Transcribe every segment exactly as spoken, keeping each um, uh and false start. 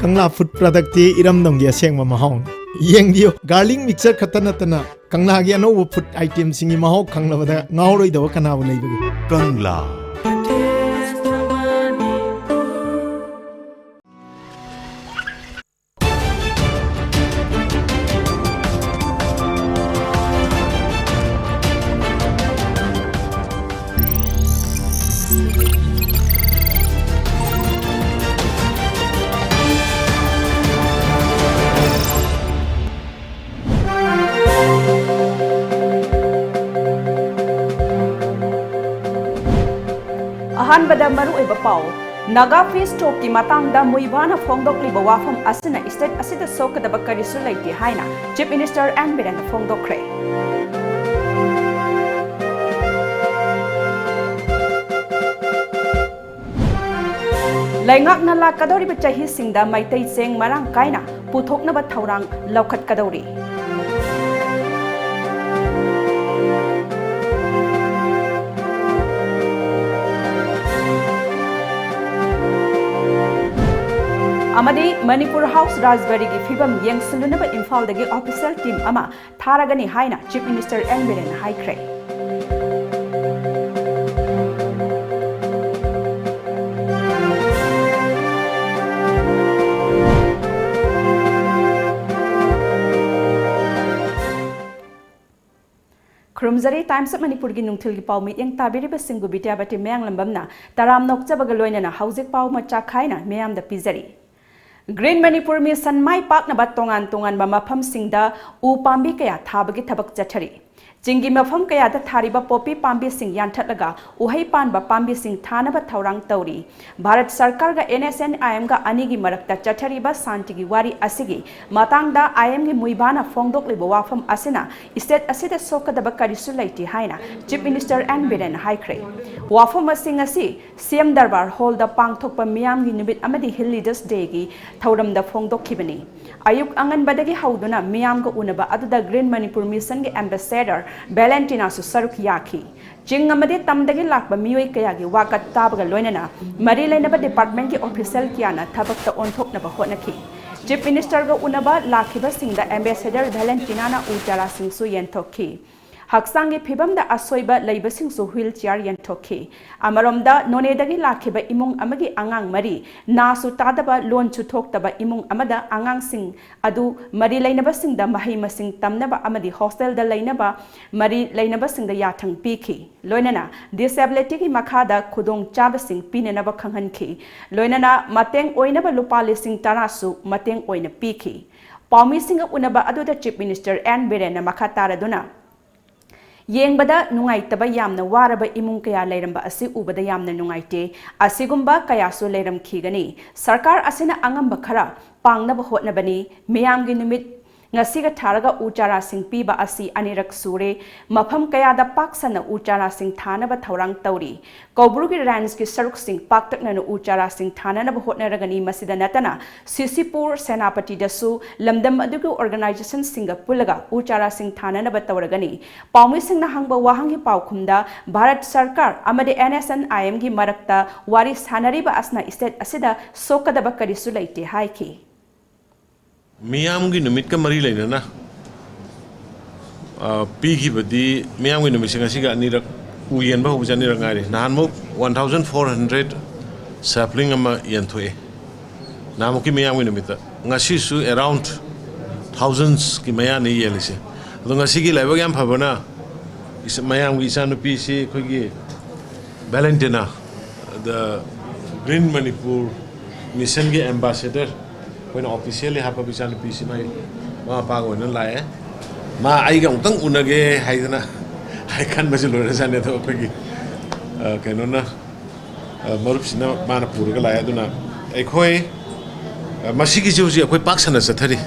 ꯀꯪꯂꯥ food ꯄ꯭ꯔꯗꯛꯇꯤ ꯏꯔꯝꯗꯝꯒꯤ ꯑꯁꯦꯡꯕ ꯃꯍꯥꯎꯅꯤ꯫ ꯌꯦꯡꯕꯤꯌꯨ, garlic mixer ꯈꯛꯇ ꯅꯠꯇꯅ ꯀꯪꯂꯥꯒꯤ ꯑꯅꯧꯕ ꯐꯨꯗ ꯑꯥꯏꯇꯦꯝꯁꯤꯡꯒꯤ ꯃꯍꯥꯎ ꯈꯪꯂꯕꯗ ꯉꯥꯎꯔꯣꯏꯗꯕ ꯀꯅꯥꯕꯨ ꯂꯩꯕꯒꯦ? ꯀꯪꯂꯥ꯫ ꯑꯍꯥꯟꯕꯗ ꯃꯔꯨꯑꯣꯏꯕ ꯄꯥꯎ꯫ ꯅꯥꯒꯥ ꯐꯤꯁ ꯇꯣꯛꯀꯤ ꯃꯇꯥꯡꯗ ꯃꯨꯏꯚꯥꯅ ꯐꯣꯡꯗꯣꯛꯂꯤꯕ ꯋꯥꯐꯝ ꯑꯁꯤꯅ ꯁ꯭ꯇꯦꯠ ꯑꯁꯤꯗ ꯁꯣꯛꯀꯗꯕ ꯀꯔꯤꯁꯨ ꯂꯩꯇꯦ ꯍꯥꯏꯅ ꯆꯤꯐ ꯃꯤꯅꯤꯁꯇꯔ ꯑꯦꯟ ꯕꯤꯔꯦꯟꯅ ꯐꯣꯡꯗꯣꯛꯈ꯭ꯔꯦ꯫ ꯂꯩꯉꯥꯛꯅ ꯂꯥꯛꯀꯗꯧꯔꯤꯕ ꯆꯍꯤꯁꯤꯡꯗ ꯃꯩꯇꯩ ꯆꯦꯡ ꯃꯔꯥꯡ ꯀꯥꯏꯅ ꯄꯨꯊꯣꯛꯅꯕ ꯊꯧꯔꯥꯡ ꯂꯧꯈꯠꯀꯗꯧꯔꯤ꯫ ꯑꯃꯗꯤ ꯃꯅꯤꯄꯨꯔ ꯍꯥꯎꯁ ꯔꯥꯖꯕꯥꯔꯤꯒꯤ ꯐꯤꯕꯝ ꯌꯦꯡꯁꯤꯜꯂꯨꯅꯕ ꯏꯝꯐꯥꯜꯗꯒꯤ ꯑꯣꯐꯤꯁꯤꯌꯦꯜ ꯇꯤꯝ ꯑꯃ ꯊꯥꯔꯒꯅꯤ ꯍꯥꯏꯅ ꯆꯤꯐ ꯃꯤꯅꯤꯁꯇꯔ ꯑꯦꯟ ꯕꯤꯔꯦꯟꯅ ꯍꯥꯏꯈ꯭ꯔꯦ꯫ ꯈꯨꯔꯨꯝꯖꯔꯤ꯫ ꯇꯥꯏꯝꯁ ꯑꯣꯐ ꯃꯅꯤꯄꯨꯔꯒꯤ ꯅꯨꯡꯊꯤꯜꯒꯤ ꯄꯥꯎ ꯃꯤꯠꯌꯦꯡ ꯇꯥꯕꯤꯔꯤꯕꯁꯤꯡꯕꯨ ꯕꯤꯗ꯭ꯌꯥꯕꯇꯤ ꯃꯌꯥꯡꯂꯝꯕꯝꯅ ꯇꯔꯥꯝꯅ ꯑꯣꯛꯆꯕꯒ ꯂꯣꯏꯅꯅ ꯍꯧꯖꯤꯛ ꯄꯥꯎ ꯃꯆꯥ ꯈꯥꯏꯅ ꯃꯤꯌꯥꯝꯗ ꯄꯤꯖꯔꯤ꯫ ꯒ꯭ꯔꯤꯟ ꯃꯅꯤꯄꯨꯔ ꯃꯤꯁꯟ ꯃꯥꯏ ꯄꯥꯛꯅꯕ ꯇꯣꯉꯥꯟ ꯇꯣꯉꯥꯟꯕ ꯃꯐꯝꯁꯤꯡꯗ ꯎ ꯄꯥꯝꯕꯤ ꯀꯌꯥ ꯊꯥꯕꯒꯤ ꯊꯕꯛ ꯆꯠꯊꯔꯤ꯫ ꯆꯤꯡꯒꯤ ꯃꯐꯝ ꯀꯌꯥꯗ ꯊꯥꯔꯤꯕ ꯄꯣꯄꯤ ꯄꯥꯝꯕꯤꯁꯤꯡ ꯌꯥꯟꯊꯠꯂꯒ ꯎꯍꯩ ꯄꯥꯟꯕ ꯄꯥꯝꯕꯤꯁꯤꯡ ꯊꯥꯅꯕ ꯊꯧꯔꯥꯡ ꯇꯧꯔꯤ꯫ ꯚꯥꯔꯠ ꯁꯔꯀꯥꯔꯒ ꯑꯦꯟ ꯑꯦꯁ ꯑꯦꯟ ꯑꯥꯏ ꯑꯦꯝꯒ ꯑꯅꯤꯒꯤ ꯃꯔꯛꯇ ꯆꯠꯊꯔꯤꯕ ꯁꯥꯟꯇꯤꯒꯤ ꯋꯥꯔꯤ ꯑꯁꯤꯒꯤ ꯃꯇꯥꯡꯗ ꯑꯥꯏ ꯑꯦꯝꯒꯤ ꯃꯨꯏꯚꯥꯅ ꯐꯣꯡꯗꯣꯛꯂꯤꯕ ꯋꯥꯐꯝ ꯑꯁꯤꯅ ꯁ꯭ꯇꯦꯠ ꯑꯁꯤꯗ ꯁꯣꯛꯀꯗꯕ ꯀꯔꯤꯁꯨ ꯂꯩꯇꯦ ꯍꯥꯏꯅ ꯆꯤꯐ ꯃꯤꯅꯤꯁꯇꯔ ꯑꯦꯟ ꯕꯤꯔꯦꯟꯅ ꯍꯥꯏꯈ꯭ꯔꯦ꯫ ꯋꯥꯐꯝꯁꯤꯡ ꯑꯁꯤ ꯁꯤ ꯑꯦꯝ ꯗꯔꯕꯥꯔ ꯍꯣꯜꯗ ꯄꯥꯡꯊꯣꯛꯄ ꯃꯤꯌꯥꯝꯒꯤ ꯅꯨꯃꯤꯠ ꯑꯃꯗꯤ ꯍꯤꯜ ꯂꯤꯗꯔꯁ ꯗꯦꯒꯤ ꯊꯧꯔꯝꯗ ꯐꯣꯡꯗꯣꯛꯈꯤꯕꯅꯤ꯫ ꯑꯌꯨꯛ ꯑꯉꯟꯕꯗꯒꯤ ꯍꯧꯗꯨꯅ ꯃꯤꯌꯥꯝꯒ ꯎꯅꯕ ꯑꯗꯨꯗ ꯒ꯭ꯔꯤꯟ ꯃꯅꯤꯄꯨꯔ ꯃꯤꯁꯟꯒꯤ ꯑꯦꯝꯕꯦꯁꯦꯗꯔ ꯚꯦꯂꯦꯟꯇꯤꯅꯥꯁꯨ ꯁꯔꯨꯛ ꯌꯥꯈꯤ꯫ ꯆꯤꯡ ꯑꯃꯗꯤ ꯇꯝꯗꯒꯤ ꯂꯥꯛꯄ ꯃꯤꯑꯣꯏ ꯀꯌꯥꯒꯤ ꯋꯥꯀꯠ ꯇꯥꯕꯒ ꯂꯣꯏꯅꯅ ꯃꯔꯤ ꯂꯩꯅꯕ ꯗꯤꯄꯥꯔꯠꯃꯦꯟꯒꯤ ꯑꯣꯐꯤꯁꯤꯌꯦꯜ ꯀꯌꯥꯅ ꯊꯕꯛꯇ ꯑꯣꯟꯊꯣꯛꯅꯕ ꯍꯣꯠꯅꯈꯤ꯫ ꯆꯤꯐ ꯃꯤꯅꯤꯁꯇꯔꯒ ꯎꯅꯕ ꯂꯥꯛꯈꯤꯕꯁꯤꯡꯗ ꯑꯦꯝꯕꯦꯁꯦꯗꯔ ꯚꯦꯂꯦꯟꯇꯤꯅꯥꯅ ꯎ ꯆꯥꯔꯥꯁꯤꯡꯁꯨ ꯌꯦꯟꯊꯣꯛꯈꯤ꯫ ꯍꯛꯆꯥꯡꯒꯤ ꯐꯤꯕꯝꯗ ꯑꯁꯣꯏꯕ ꯂꯩꯕꯁꯤꯡꯁꯨ ꯍ꯭ꯋꯤꯜ ꯆꯤꯌꯥꯔ ꯌꯦꯟꯊꯣꯛꯈꯤ꯫ ꯑꯃꯔꯣꯝꯗ, ꯅꯣꯅꯦꯗꯒꯤ ꯂꯥꯛꯈꯤꯕ ꯏꯃꯨꯡ ꯑꯃꯒꯤ ꯑꯉꯥꯡ ꯃꯔꯤ, ꯅꯥꯁꯨ ꯇꯥꯗꯕ, ꯂꯣꯟꯁꯨ ꯊꯣꯛꯇꯕ ꯏꯃꯨꯡ ꯑꯃꯗ ꯑꯉꯥꯡꯁꯤꯡ ꯑꯗꯨ ꯃꯔꯤ ꯂꯩꯅꯕꯁꯤꯡꯗ ꯃꯍꯩ ꯃꯁꯤꯡ ꯇꯝꯅꯕ ꯑꯃꯗꯤ ꯍꯣꯁꯇꯦꯜꯗ ꯂꯩꯅꯕ ꯃꯔꯤ ꯂꯩꯅꯕꯁꯤꯡꯗ ꯌꯥꯊꯪ ꯄꯤꯈꯤ꯫ ꯂꯣꯏꯅꯅ ꯗꯤꯁꯦꯕꯤꯂꯤꯇꯤꯒꯤ ꯃꯈꯥꯗ ꯈꯨꯗꯣꯡꯆꯥꯕꯁꯤꯡ ꯄꯤꯅꯅꯕ ꯈꯪꯍꯟꯈꯤ꯫ ꯂꯣꯏꯅꯅ ꯃꯇꯦꯡ ꯑꯣꯏꯅꯕ ꯂꯨꯄꯥ ꯂꯤꯁꯤꯡ ꯇꯔꯥꯁꯨ ꯃꯇꯦꯡ ꯑꯣꯏꯅ ꯄꯤꯈꯤ꯫ ꯄꯥꯎꯃꯤꯁꯤꯡꯒ ꯎꯅꯕ ꯑꯗꯨꯗ ꯆꯤꯐ ꯃꯤꯅꯤꯁꯇꯔ ꯑꯦꯟ ꯕꯤꯔꯦꯟꯅ ꯃꯈꯥ ꯇꯥꯔꯗꯨꯅ, "ꯌꯦꯡꯕꯗ ꯅꯨꯡꯉꯥꯏꯇꯕ ꯌꯥꯝꯅ ꯋꯥꯔꯕ ꯏꯃꯨꯡ ꯀꯌꯥ ꯂꯩꯔꯝꯕ ꯑꯁꯤ ꯎꯕꯗ ꯌꯥꯝꯅ ꯅꯨꯡꯉꯥꯏꯇꯦ꯫ ꯑꯁꯤꯒꯨꯝꯕ ꯀꯌꯥꯁꯨ ꯂꯩꯔꯝꯈꯤꯒꯅꯤ꯫ ꯁꯔꯀꯥꯔ ꯑꯁꯤꯅ ꯑꯉꯝꯕ ꯈꯔ ꯄꯥꯡꯅꯕ ꯍꯣꯠꯅꯕꯅꯤ꯫ ꯃꯤꯌꯥꯝꯒꯤ ꯅꯨꯃꯤꯠ ꯉꯁꯤꯒ ꯊꯥꯔꯒ ꯎ ꯆꯥꯔꯥꯁꯤꯡ ꯄꯤꯕ ꯑꯁꯤ ꯑꯅꯤꯔꯛ ꯁꯨꯔꯦ꯫ ꯃꯐꯝ ꯀꯌꯥꯗ ꯄꯥꯛ ꯁꯟꯅ ꯎ ꯆꯥꯔꯥꯁꯤꯡ ꯊꯥꯅꯕ ꯊꯧꯔꯥꯡ ꯇꯧꯔꯤ꯫ ꯀꯧꯕ꯭ꯔꯨꯒꯤ ꯔꯦꯟꯖꯀꯤ ꯁꯔꯨꯛꯁꯤꯡ ꯄꯥꯛꯇꯛꯅꯅ ꯎ ꯆꯥꯔꯥꯁꯤꯡ ꯊꯥꯅꯅꯕ ꯍꯣꯠꯅꯔꯒꯅꯤ꯫ ꯃꯁꯤꯗ ꯅꯠꯇꯅ ꯁꯤꯁꯤꯄꯨꯔ, ꯁꯦꯅꯥꯄꯇꯤꯗꯁꯨ ꯂꯝꯗꯝ ꯑꯗꯨꯒꯤ ꯑꯣꯔꯒꯅꯥꯏꯖꯦꯁꯟꯁꯤꯡꯒ ꯄꯨꯜꯂꯒ ꯎ ꯆꯥꯔꯥꯁꯤꯡ ꯊꯥꯅꯅꯕ ꯇꯧꯔꯒꯅꯤ꯫" ꯄꯥꯎꯃꯤꯁꯤꯡꯅ ꯍꯪꯕ ꯋꯥꯍꯪꯒꯤ ꯄꯥꯎꯈꯨꯝꯗ, ꯚꯥꯔꯠ ꯁꯔꯀꯥꯔ ꯑꯃꯗꯤ ꯑꯦꯟ ꯑꯦꯁ ꯑꯦꯟ ꯑꯥꯏ ꯑꯦꯝꯒꯤ ꯃꯔꯛꯇ ꯋꯥꯔꯤ ꯁꯥꯟꯅꯔꯤꯕ ꯑꯁꯤꯅ ꯁ꯭ꯇꯦꯠ ꯑꯁꯤꯗ ꯁꯣꯛꯀꯗꯕ ꯀꯔꯤꯁꯨ ꯂꯩꯇꯦ ꯍꯥꯏꯈꯤ꯫ ꯃꯤꯌꯥꯝꯒꯤ ꯅꯨꯃꯤꯠꯀ ꯃꯔꯤ ꯂꯩꯅꯅ, ꯑ, ꯄꯤꯈꯤꯕꯗꯤ, ꯃꯤꯌꯥꯝꯒꯤ ꯅꯨꯃꯤꯠꯁꯦ ꯉꯁꯤꯒ ꯑꯅꯤꯔꯛ, ꯎ ꯌꯦꯟꯕ ꯍꯧꯕꯁꯦ ꯑꯅꯤꯔꯛ ꯉꯥꯏꯔꯤ꯫ ꯅꯍꯥꯟꯃꯨꯛ one thousand four hundred sapling ꯑꯃ ꯌꯦꯟꯊꯣꯛꯑꯦ, ꯅꯍꯥꯟꯃꯨꯛꯀꯤ ꯃꯤꯌꯥꯝꯒꯤ ꯅꯨꯃꯤꯠꯇ꯫ ꯉꯁꯤꯁꯨ ꯑꯦꯔꯥꯎꯟ ꯊꯥꯎꯖꯟꯁꯀꯤ ꯃꯌꯥꯅꯤ ꯌꯦꯜꯂꯤꯁꯦ꯫ ꯑꯗꯣ ꯉꯁꯤꯒꯤ ꯂꯥꯏꯕꯛ ꯌꯥꯝ ꯐꯕꯅ, ꯏꯁ-, ꯃꯌꯥꯝꯒꯤ ꯏꯆꯥꯅꯨꯄꯤꯁꯤ ꯑꯩꯈꯣꯏꯒꯤ ꯚꯦꯂꯦꯟꯇꯤꯅꯥ, the Green Manipur Mission ꯒꯤ ambassador, ꯑꯩꯈꯣꯏꯅ ꯑꯣꯐꯤꯁꯤꯌꯦꯜꯂꯤ ꯍꯥꯞꯄꯕ ꯏꯆꯥꯅꯨꯄꯤꯁꯤ ꯃꯥꯏ ꯃꯃꯥ ꯃꯄꯥꯒ ꯑꯣꯏꯅ ꯂꯥꯛꯑꯦ꯫ ꯃꯥ ꯑꯩꯒ ꯑꯃꯨꯛꯇꯪ ꯎꯅꯒꯦ ꯍꯥꯏꯗꯅ ꯑꯩ ꯈꯟꯕꯁꯦ ꯂꯣꯏꯔꯖꯥꯠꯅꯤ꯫ ꯑꯗꯣ ꯑꯩꯈꯣꯏꯒꯤ, ꯑ, ꯀꯩꯅꯣꯅ, ꯑ, ꯃꯔꯨꯞꯁꯤꯅ ꯃꯥꯅ ꯄꯨꯔꯒ ꯂꯥꯛꯑꯦ꯫ ꯑꯗꯨꯅ ꯑꯩꯈꯣꯏ, ꯑ, ꯃꯁꯤꯒꯤꯁꯤ ꯍꯧꯖꯤꯛ ꯑꯩꯈꯣꯏ ꯄꯥꯛ ꯁꯟꯅ ꯆꯠꯊꯔꯤ꯫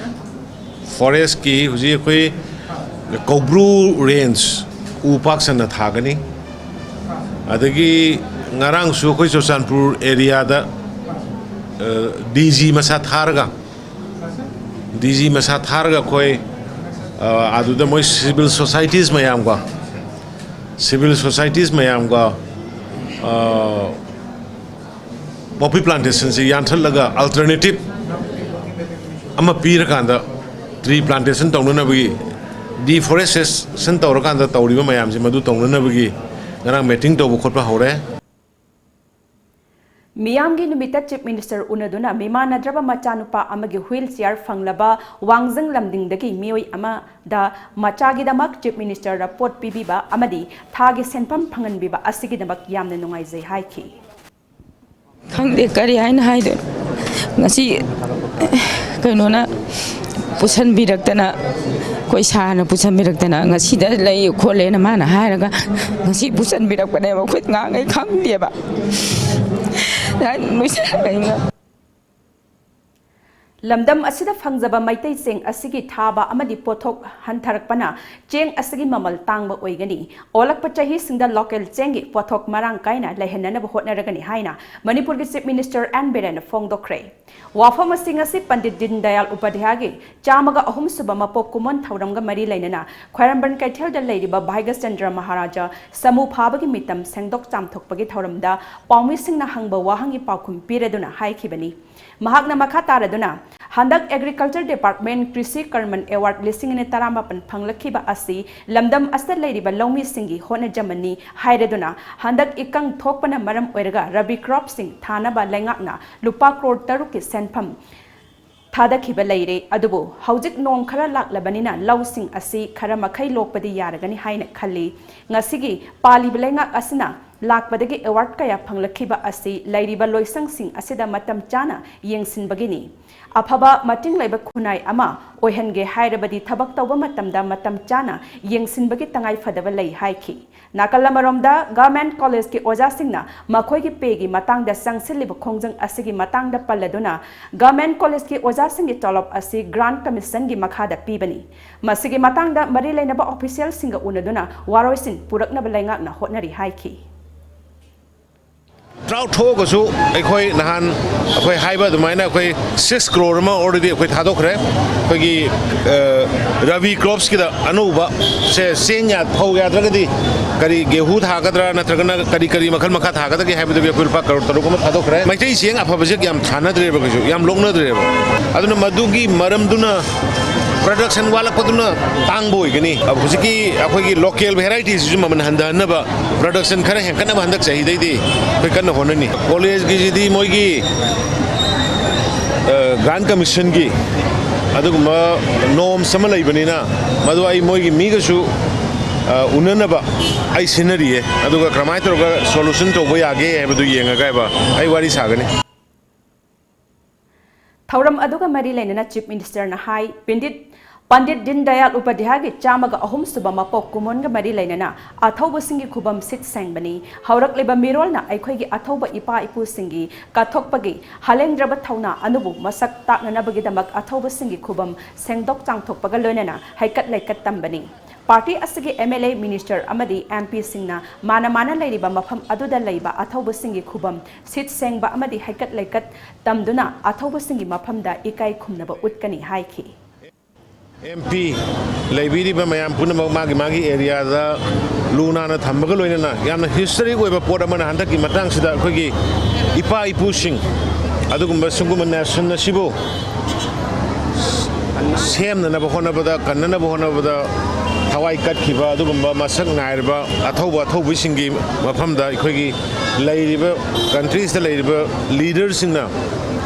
ꯐꯣꯔꯦꯁꯀꯤ ꯍꯧꯖꯤꯛ ꯑꯩꯈꯣꯏ ꯀꯧꯕ꯭ꯔꯨ ꯔꯦꯟꯖ ꯎ ꯄꯥꯛ ꯁꯟꯅ ꯊꯥꯒꯅꯤ꯫ ꯑꯗꯒꯤ ꯉꯔꯥꯡꯁꯨ ꯑꯩꯈꯣꯏ ꯆꯨꯔꯆꯥꯟꯄꯨꯔ ꯑꯦꯔꯤꯌꯥꯗ, ꯑ, ꯗꯤ ꯖꯤ ꯃꯁꯥ ꯊꯥꯔꯒ, ꯗꯤ ꯖꯤ ꯃꯁꯥ ꯊꯥꯔꯒ ꯑꯩꯈꯣꯏ, ꯑ, ꯑꯗꯨꯗ ꯃꯣꯏ civil societies ꯃꯌꯥꯝꯒ, civil societies ꯃꯌꯥꯝꯒ, ꯑ, poppy plantationꯁꯤ ꯌꯥꯟꯊꯠꯂꯒ alternative ꯑꯃ ꯄꯤꯔꯀꯥꯟꯗ tree plantation ꯇꯧꯅꯅꯕꯒꯤ, deforestation ꯇꯧꯔꯀꯥꯟꯗ ꯇꯧꯔꯤꯕ ꯃꯌꯥꯝꯁꯤ ꯃꯗꯨ ꯇꯧꯅꯅꯕꯒꯤ ꯉꯔꯥꯡ meeting ꯇꯧꯕ ꯈꯣꯠꯄ ꯍꯧꯔꯦ꯫ ꯃꯤꯌꯥꯝꯒꯤ ꯅꯨꯃꯤꯠꯇ Chief Minister ꯎꯅꯗꯨꯅ ꯃꯤꯃꯥꯟꯅꯗ꯭ꯔꯕ ꯃꯆꯥꯅꯨꯄꯥ ꯑꯃꯒꯤ wheelchair ꯐꯪꯂꯕ ꯋꯥꯡꯖꯤꯡ ꯂꯝꯗꯤꯡꯗꯒꯤ ꯃꯤꯑꯣꯏ ꯑꯃꯗ ꯃꯆꯥꯒꯤꯗꯃꯛ Chief Ministerꯗ ꯄꯣꯠ ꯄꯤꯕꯤꯕ ꯑꯃꯗꯤ ꯊꯥꯒꯤ ꯁꯦꯟꯐꯝ ꯐꯪꯍꯟꯕꯤꯕ ꯑꯁꯤꯒꯤꯗꯃꯛ ꯌꯥꯝꯅ ꯅꯨꯡꯉꯥꯏꯖꯩ ꯍꯥꯏꯈꯤ꯫ ꯈꯪꯗꯦ ꯀꯔꯤ ꯍꯥꯏꯅ ꯍꯥꯏꯗꯣꯏꯅꯣ꯫ ꯉꯁꯤ ꯀꯩꯅꯣꯅ ꯄꯨꯁꯟꯕꯤꯔꯛꯇꯅ, ꯑꯩꯈꯣꯏ ꯁꯥꯔꯅ ꯄꯨꯁꯟꯕꯤꯔꯛꯇꯅ, "ꯉꯁꯤꯗ ꯂꯩ ꯈꯣꯠꯂꯦꯅ" ꯃꯥꯅ ꯍꯥꯏꯔꯒ ꯉꯁꯤ ꯄꯨꯁꯟꯕꯤꯔꯛꯄꯅꯦꯕ꯫ ꯑꯩꯈꯣꯏ ꯉꯥꯡꯉꯩ ꯈꯪꯗꯦꯕ꯫ ꯂꯣꯏꯁꯤꯜꯂꯛꯑꯦ꯫ ꯂꯝꯗꯝ ꯑꯁꯤꯗ ꯐꯪꯖꯕ ꯃꯩꯇꯩ ꯆꯦꯡ ꯑꯁꯤꯒꯤ ꯊꯥꯕ ꯑꯃꯗꯤ ꯄꯣꯠꯊꯣꯛ ꯍꯟꯊꯔꯛꯄꯅ ꯆꯦꯡ ꯑꯁꯤꯒꯤ ꯃꯃꯜ ꯇꯥꯡꯕ ꯑꯣꯏꯒꯅꯤ꯫ ꯑꯣꯜꯂꯛꯄ ꯆꯍꯤꯁꯤꯡꯗ local ꯆꯦꯡꯒꯤ ꯄꯣꯠꯊꯣꯛ ꯃꯔꯥꯡ ꯀꯥꯏꯅ ꯂꯩꯍꯟꯅꯅꯕ ꯍꯣꯠꯅꯔꯒꯅꯤ ꯍꯥꯏꯅ ꯃꯅꯤꯄꯨꯔꯒꯤ Chief Minister ꯑꯦꯟ ꯕꯤꯔꯦꯟꯅ ꯐꯣꯡꯗꯣꯛꯈ꯭ꯔꯦ꯫ ꯋꯥꯐꯝ ꯑꯁꯤ ꯉꯁꯤ ꯄꯟꯗꯤꯠ ꯗꯤꯟ ꯗꯌꯥꯜ ꯎꯄꯥꯙ꯭ꯌꯥꯒꯤ ꯆꯥꯝꯃꯒ ꯑꯍꯨꯝ ꯁꯨꯕ ꯃꯄꯣꯛ ꯀꯨꯝꯑꯣꯟ ꯊꯧꯔꯝꯒ ꯃꯔꯤ ꯂꯩꯅꯅ ꯈ꯭ꯋꯥꯏꯔꯝꯕꯟ ꯀꯩꯊꯦꯜꯗ ꯂꯩꯔꯤꯕ ꯚꯥꯏꯒꯁ ꯆꯟꯗ꯭ꯔ ꯃꯍꯥꯔꯥꯖꯥ ꯁꯃꯨ ꯐꯥꯕꯒꯤ ꯃꯤꯇꯝ ꯁꯦꯡꯗꯣꯛ ꯆꯥꯝꯊꯣꯛꯄꯒꯤ ꯊꯧꯔꯝꯗ ꯄꯥꯎꯃꯤꯁꯤꯡꯅ ꯍꯪꯕ ꯋꯥꯍꯪꯒꯤ ꯄꯥꯎꯈꯨꯝ ꯄꯤꯔꯗꯨꯅ ꯍꯥꯏꯈꯤꯕꯅꯤ꯫ ꯃꯍꯥꯛꯅ ꯃꯈꯥ ꯇꯥꯔꯗꯨꯅ, ꯍꯟꯗꯛ Agriculture Department ꯀ꯭ꯔꯤꯁꯤ ꯀꯔꯃꯟ Award ꯂꯤꯁꯤꯡ ꯑꯅꯤ ꯇꯔꯥꯃꯥꯄꯟ ꯐꯪꯂꯛꯈꯤꯕ ꯑꯁꯤ ꯂꯝꯗꯝ ꯑꯁꯤꯗ ꯂꯩꯔꯤꯕ ꯂꯧꯃꯤꯁꯤꯡꯒꯤ ꯍꯣꯠꯅꯖꯃꯟꯅꯤ ꯍꯥꯏꯔꯗꯨꯅ, ꯍꯟꯗꯛ ꯏꯀꯪ ꯊꯣꯛꯄꯅ ꯃꯔꯝ ꯑꯣꯏꯔꯒ Rabi cropꯁꯤꯡ ꯊꯥꯅꯕ ꯂꯩꯉꯥꯛꯅ ꯂꯨꯄꯥ ꯀ꯭ꯔꯣꯔ ꯇꯔꯨꯛꯀꯤ ꯁꯦꯟꯐꯝ ꯊꯥꯗꯈꯤꯕ ꯂꯩꯔꯦ꯫ ꯑꯗꯨꯕꯨ ꯍꯧꯖꯤꯛ ꯅꯣꯡ ꯈꯔ ꯂꯥꯛꯂꯕꯅꯤꯅ ꯂꯧꯁꯤꯡ ꯑꯁꯤ ꯈꯔ ꯃꯈꯩ ꯂꯣꯛꯄꯗꯤ ꯌꯥꯔꯒꯅꯤ ꯍꯥꯏꯅ ꯈꯜꯂꯤ꯫ ꯉꯁꯤꯒꯤ ꯄꯥꯜꯂꯤꯕ ꯂꯩꯉꯥꯛ ꯑꯁꯤꯅ ꯂꯥꯛꯄꯗꯒꯤ award ꯀꯌꯥ ꯐꯪꯂꯛꯈꯤꯕ ꯑꯁꯤ ꯂꯩꯔꯤꯕ ꯂꯣꯏꯁꯪꯁꯤꯡ ꯑꯁꯤꯗ ꯃꯇꯝ ꯆꯥꯅ ꯌꯦꯡꯁꯤꯟꯕꯒꯤꯅꯤ꯫ ꯑꯐꯕ ꯃꯇꯤꯡ ꯂꯩꯕ ꯈꯨꯟꯅꯥꯏ ꯑꯃ ꯑꯣꯏꯍꯟꯒꯦ ꯍꯥꯏꯔꯕꯗꯤ ꯊꯕꯛ ꯇꯧꯕ ꯃꯇꯝꯗ ꯃꯇꯝ ꯆꯥꯅ ꯌꯦꯡꯁꯤꯟꯕꯒꯤ ꯇꯉꯥꯏ ꯐꯗꯕ ꯂꯩ ꯍꯥꯏꯈꯤ꯫ ꯅꯥꯀꯜ ꯑꯃꯔꯣꯝꯗ, Government Collegeꯀꯤ ꯑꯣꯖꯥꯁꯤꯡꯅ ꯃꯈꯣꯏꯒꯤ payꯒꯤ ꯃꯇꯥꯡꯗ ꯆꯪꯁꯤꯜꯂꯤꯕ ꯈꯣꯡꯖꯪ ꯑꯁꯤꯒꯤ ꯃꯇꯥꯡꯗ ꯄꯜꯂꯗꯨꯅ, Government Collegeꯀꯤ ꯑꯣꯖꯥꯁꯤꯡꯒꯤ ꯇꯣꯂꯣꯞ ꯑꯁꯤ Grant Commissionꯒꯤ ꯃꯈꯥꯗ ꯄꯤꯕꯅꯤ꯫ ꯃꯁꯤꯒꯤ ꯃꯇꯥꯡꯗ ꯃꯔꯤ ꯂꯩꯅꯕ officialꯁꯤꯡꯒ ꯎꯅꯗꯨꯅ ꯋꯥꯔꯣꯏꯁꯤꯟ ꯄꯨꯔꯛꯅꯕ ꯂꯩꯉꯥꯛꯅ ꯍꯣꯠꯅꯔꯤ ꯍꯥꯏꯈꯤ꯫ ꯗ꯭ꯔꯥꯎꯠ ꯊꯣꯛꯑꯒꯁꯨ ꯑꯩꯈꯣꯏ ꯅꯍꯥꯟ ꯑꯩꯈꯣꯏ ꯍꯥꯏꯕ ꯑꯗꯨꯃꯥꯏꯅ ꯑꯩꯈꯣꯏ ꯁꯤꯛꯁ ꯀ꯭ꯔꯣꯔ ꯑꯃ ꯑꯣꯜꯔꯦꯗꯤ ꯑꯩꯈꯣꯏ ꯊꯥꯗꯣꯛꯈ꯭ꯔꯦ꯫ ꯑꯩꯈꯣꯏꯒꯤ, ꯑ, ꯔꯕꯤ ꯀ꯭ꯔꯣꯞꯁꯀꯤꯗ ꯑꯅꯧꯕ ꯁꯦ ꯆꯦꯡ ꯌꯥ-, ꯐꯧ ꯌꯥꯗ꯭ꯔꯒꯗꯤ ꯀꯔꯤ ꯒꯦꯍꯨ ꯊꯥꯒꯗ꯭ꯔꯥ ꯅꯠꯇ꯭ꯔꯒꯅ ꯀꯔꯤ ꯀꯔꯤ ꯃꯈꯜ ꯃꯈꯥ ꯊꯥꯒꯗꯒꯦ ꯍꯥꯏꯕꯗꯨꯒꯤ ꯑꯩꯈꯣꯏ ꯂꯨꯄꯥ ꯀꯔꯣꯔ ꯇꯔꯨꯛ ꯑꯃ ꯊꯥꯗꯣꯛꯈ꯭ꯔꯦ꯫ ꯃꯩꯇꯩ ꯆꯦꯡ ꯑꯐꯕꯁꯦ ꯌꯥꯝ ꯊꯥꯅꯗ꯭ꯔꯦꯕ, ꯀꯩꯁꯨ ꯌꯥꯝ ꯂꯣꯛꯅꯗ꯭ꯔꯦꯕ꯫ ꯑꯗꯨꯅ ꯃꯗꯨꯒꯤ ꯃꯔꯝꯗꯨꯅ ꯄ꯭ꯔꯗꯛꯁꯟ ꯋꯥꯠꯂꯛꯄꯗꯨꯅ ꯇꯥꯡꯕ ꯑꯣꯏꯒꯅꯤ꯫ ꯍꯧꯖꯤꯛꯀꯤ ꯑꯩꯈꯣꯏꯒꯤ ꯂꯣꯀꯦꯜ ꯚꯦꯔꯥꯏꯇꯤꯁꯤꯁꯨ ꯃꯃꯜ ꯍꯟꯊꯍꯟꯅꯕ, ꯄ꯭ꯔꯗꯛꯁꯟ ꯈꯔ ꯍꯦꯟꯒꯠꯅꯕ ꯍꯟꯗꯛ ꯆꯍꯤꯗꯩꯗꯤ ꯑꯩꯈꯣꯏ ꯀꯟꯅ ꯍꯣꯠꯅꯅꯤ꯫ ꯀꯣꯂꯦꯖꯀꯤꯁꯤꯗꯤ ꯃꯣꯏꯒꯤ, ꯑ, ꯒ꯭ꯔꯥꯟ ꯀꯃꯤꯁꯟꯒꯤ ꯑꯗꯨꯒꯨꯝꯕ ꯅꯣꯔꯝꯁ ꯑꯃ ꯂꯩꯕꯅꯤꯅ, ꯃꯗꯨ ꯑꯩ ꯃꯣꯏꯒꯤ ꯃꯤꯒꯁꯨ, ꯑ, ꯎꯅꯅꯕ ꯑꯩ ꯁꯤꯟꯅꯔꯤꯌꯦ꯫ ꯑꯗꯨꯒ ꯀꯔꯝꯍꯥꯏꯅ ꯇꯧꯔꯒ ꯁꯣꯂꯨꯁꯟ ꯇꯧꯕ ꯌꯥꯒꯦ ꯍꯥꯏꯕꯗꯨ ꯌꯦꯡꯉꯒ ꯍꯥꯏꯕ ꯑꯩ ꯋꯥꯔꯤ ꯁꯥꯒꯅꯤ꯫ ꯊꯧꯔꯝ ꯑꯗꯨꯒ ꯃꯔꯤ ꯂꯩꯅꯅ ꯆꯤꯐ ꯃꯤꯅꯤꯁꯇꯔꯅ ꯍꯥꯏ, ꯄꯟꯗꯤꯠ, ꯄꯟꯗꯤꯠ ꯗꯤꯟ ꯗꯌꯥꯜ ꯎꯄꯥꯙ꯭ꯌꯥꯒꯤ ꯆꯥꯝꯃꯒ ꯑꯍꯨꯝ ꯁꯨꯕ ꯃꯄꯣꯛ ꯀꯨꯝꯑꯣꯟꯒ ꯃꯔꯤ ꯂꯩꯅꯅ ꯑꯊꯧꯕꯁꯤꯡꯒꯤ ꯈꯨꯕꯝ ꯁꯤꯠ ꯁꯦꯡꯕꯅꯤ꯫ ꯍꯧꯔꯛꯂꯤꯕ ꯃꯤꯔꯣꯜꯅ ꯑꯩꯈꯣꯏꯒꯤ ꯑꯊꯧꯕ ꯏꯄꯥ ꯏꯄꯨꯁꯤꯡꯒꯤ ꯀꯠꯊꯣꯛꯄꯒꯤ ꯍꯂꯦꯡꯗ꯭ꯔꯕ ꯊꯧꯅꯥ ꯑꯗꯨꯕꯨ ꯃꯁꯛ ꯇꯥꯛꯅꯅꯕꯒꯤꯗꯃꯛ ꯑꯊꯧꯕꯁꯤꯡꯒꯤ ꯈꯨꯕꯝ ꯁꯦꯡꯗꯣꯛ ꯆꯥꯝꯊꯣꯛꯄꯒ ꯂꯣꯏꯅꯅ ꯍꯩꯀꯠ ꯂꯩꯀꯠ ꯇꯝꯕꯅꯤ꯫ ꯄꯥꯔꯇꯤ ꯑꯁꯤꯒꯤ ꯑꯦꯝ ꯑꯦꯜ ꯑꯦ, ꯃꯤꯅꯤꯁꯇꯔ ꯑꯃꯗꯤ ꯑꯦꯝ ꯄꯤꯁꯤꯡꯅ ꯃꯥꯅ ꯃꯥꯅ ꯂꯩꯔꯤꯕ ꯃꯐꯝ ꯑꯗꯨꯗ ꯂꯩꯕ ꯑꯊꯧꯕꯁꯤꯡꯒꯤ ꯈꯨꯕꯝ ꯁꯤꯠ ꯁꯦꯡꯕ ꯑꯃꯗꯤ ꯍꯩꯀꯠ ꯂꯩꯀꯠ ꯇꯝꯗꯨꯅ ꯑꯊꯧꯕꯁꯤꯡꯒꯤ ꯃꯐꯝꯗ ꯏꯀꯥꯏ ꯈꯨꯝꯅꯕ ꯎꯠꯀꯅꯤ ꯍꯥꯏꯈꯤ꯫ ꯑꯦꯝ ꯄꯤ ꯂꯩꯕꯤꯔꯤꯕ ꯃꯌꯥꯝ ꯄꯨꯝꯅꯃꯛ ꯃꯥꯒꯤ ꯃꯥꯒꯤ ꯑꯦꯔꯤꯌꯥꯗ ꯂꯨ ꯅꯥꯟꯅ ꯊꯝꯕꯒ ꯂꯣꯏꯅꯅ ꯌꯥꯝꯅ ꯍꯤꯁꯇꯣꯔꯤꯛ ꯑꯣꯏꯕ ꯄꯣꯠ ꯑꯃꯅ ꯍꯟꯗꯛꯀꯤ ꯃꯇꯥꯡꯁꯤꯗ ꯑꯩꯈꯣꯏꯒꯤ ꯏꯄꯥ ꯏꯄꯨꯁꯤꯡ ꯑꯗꯨꯒꯨꯝꯕ ꯁꯤꯒꯨꯝꯕ ꯅꯦꯁꯟ ꯑꯁꯤꯕꯨ ꯁꯦꯝꯅꯅꯕ ꯍꯣꯠꯅꯕꯗ, ꯀꯟꯅꯅꯕ ꯍꯣꯠꯅꯕꯗ ꯊꯋꯥꯏ ꯀꯠꯈꯤꯕ ꯑꯗꯨꯒꯨꯝꯕ ꯃꯁꯛ ꯅꯥꯏꯔꯕ ꯑꯊꯧꯕ ꯑꯊꯧꯕꯤꯁꯤꯡꯒꯤ ꯃꯐꯝꯗ ꯑꯩꯈꯣꯏꯒꯤ ꯂꯩꯔꯤꯕ, ꯀꯟꯇ꯭ꯔꯤꯁꯤꯗ ꯂꯩꯔꯤꯕ ꯂꯤꯗꯔꯁꯤꯡꯅ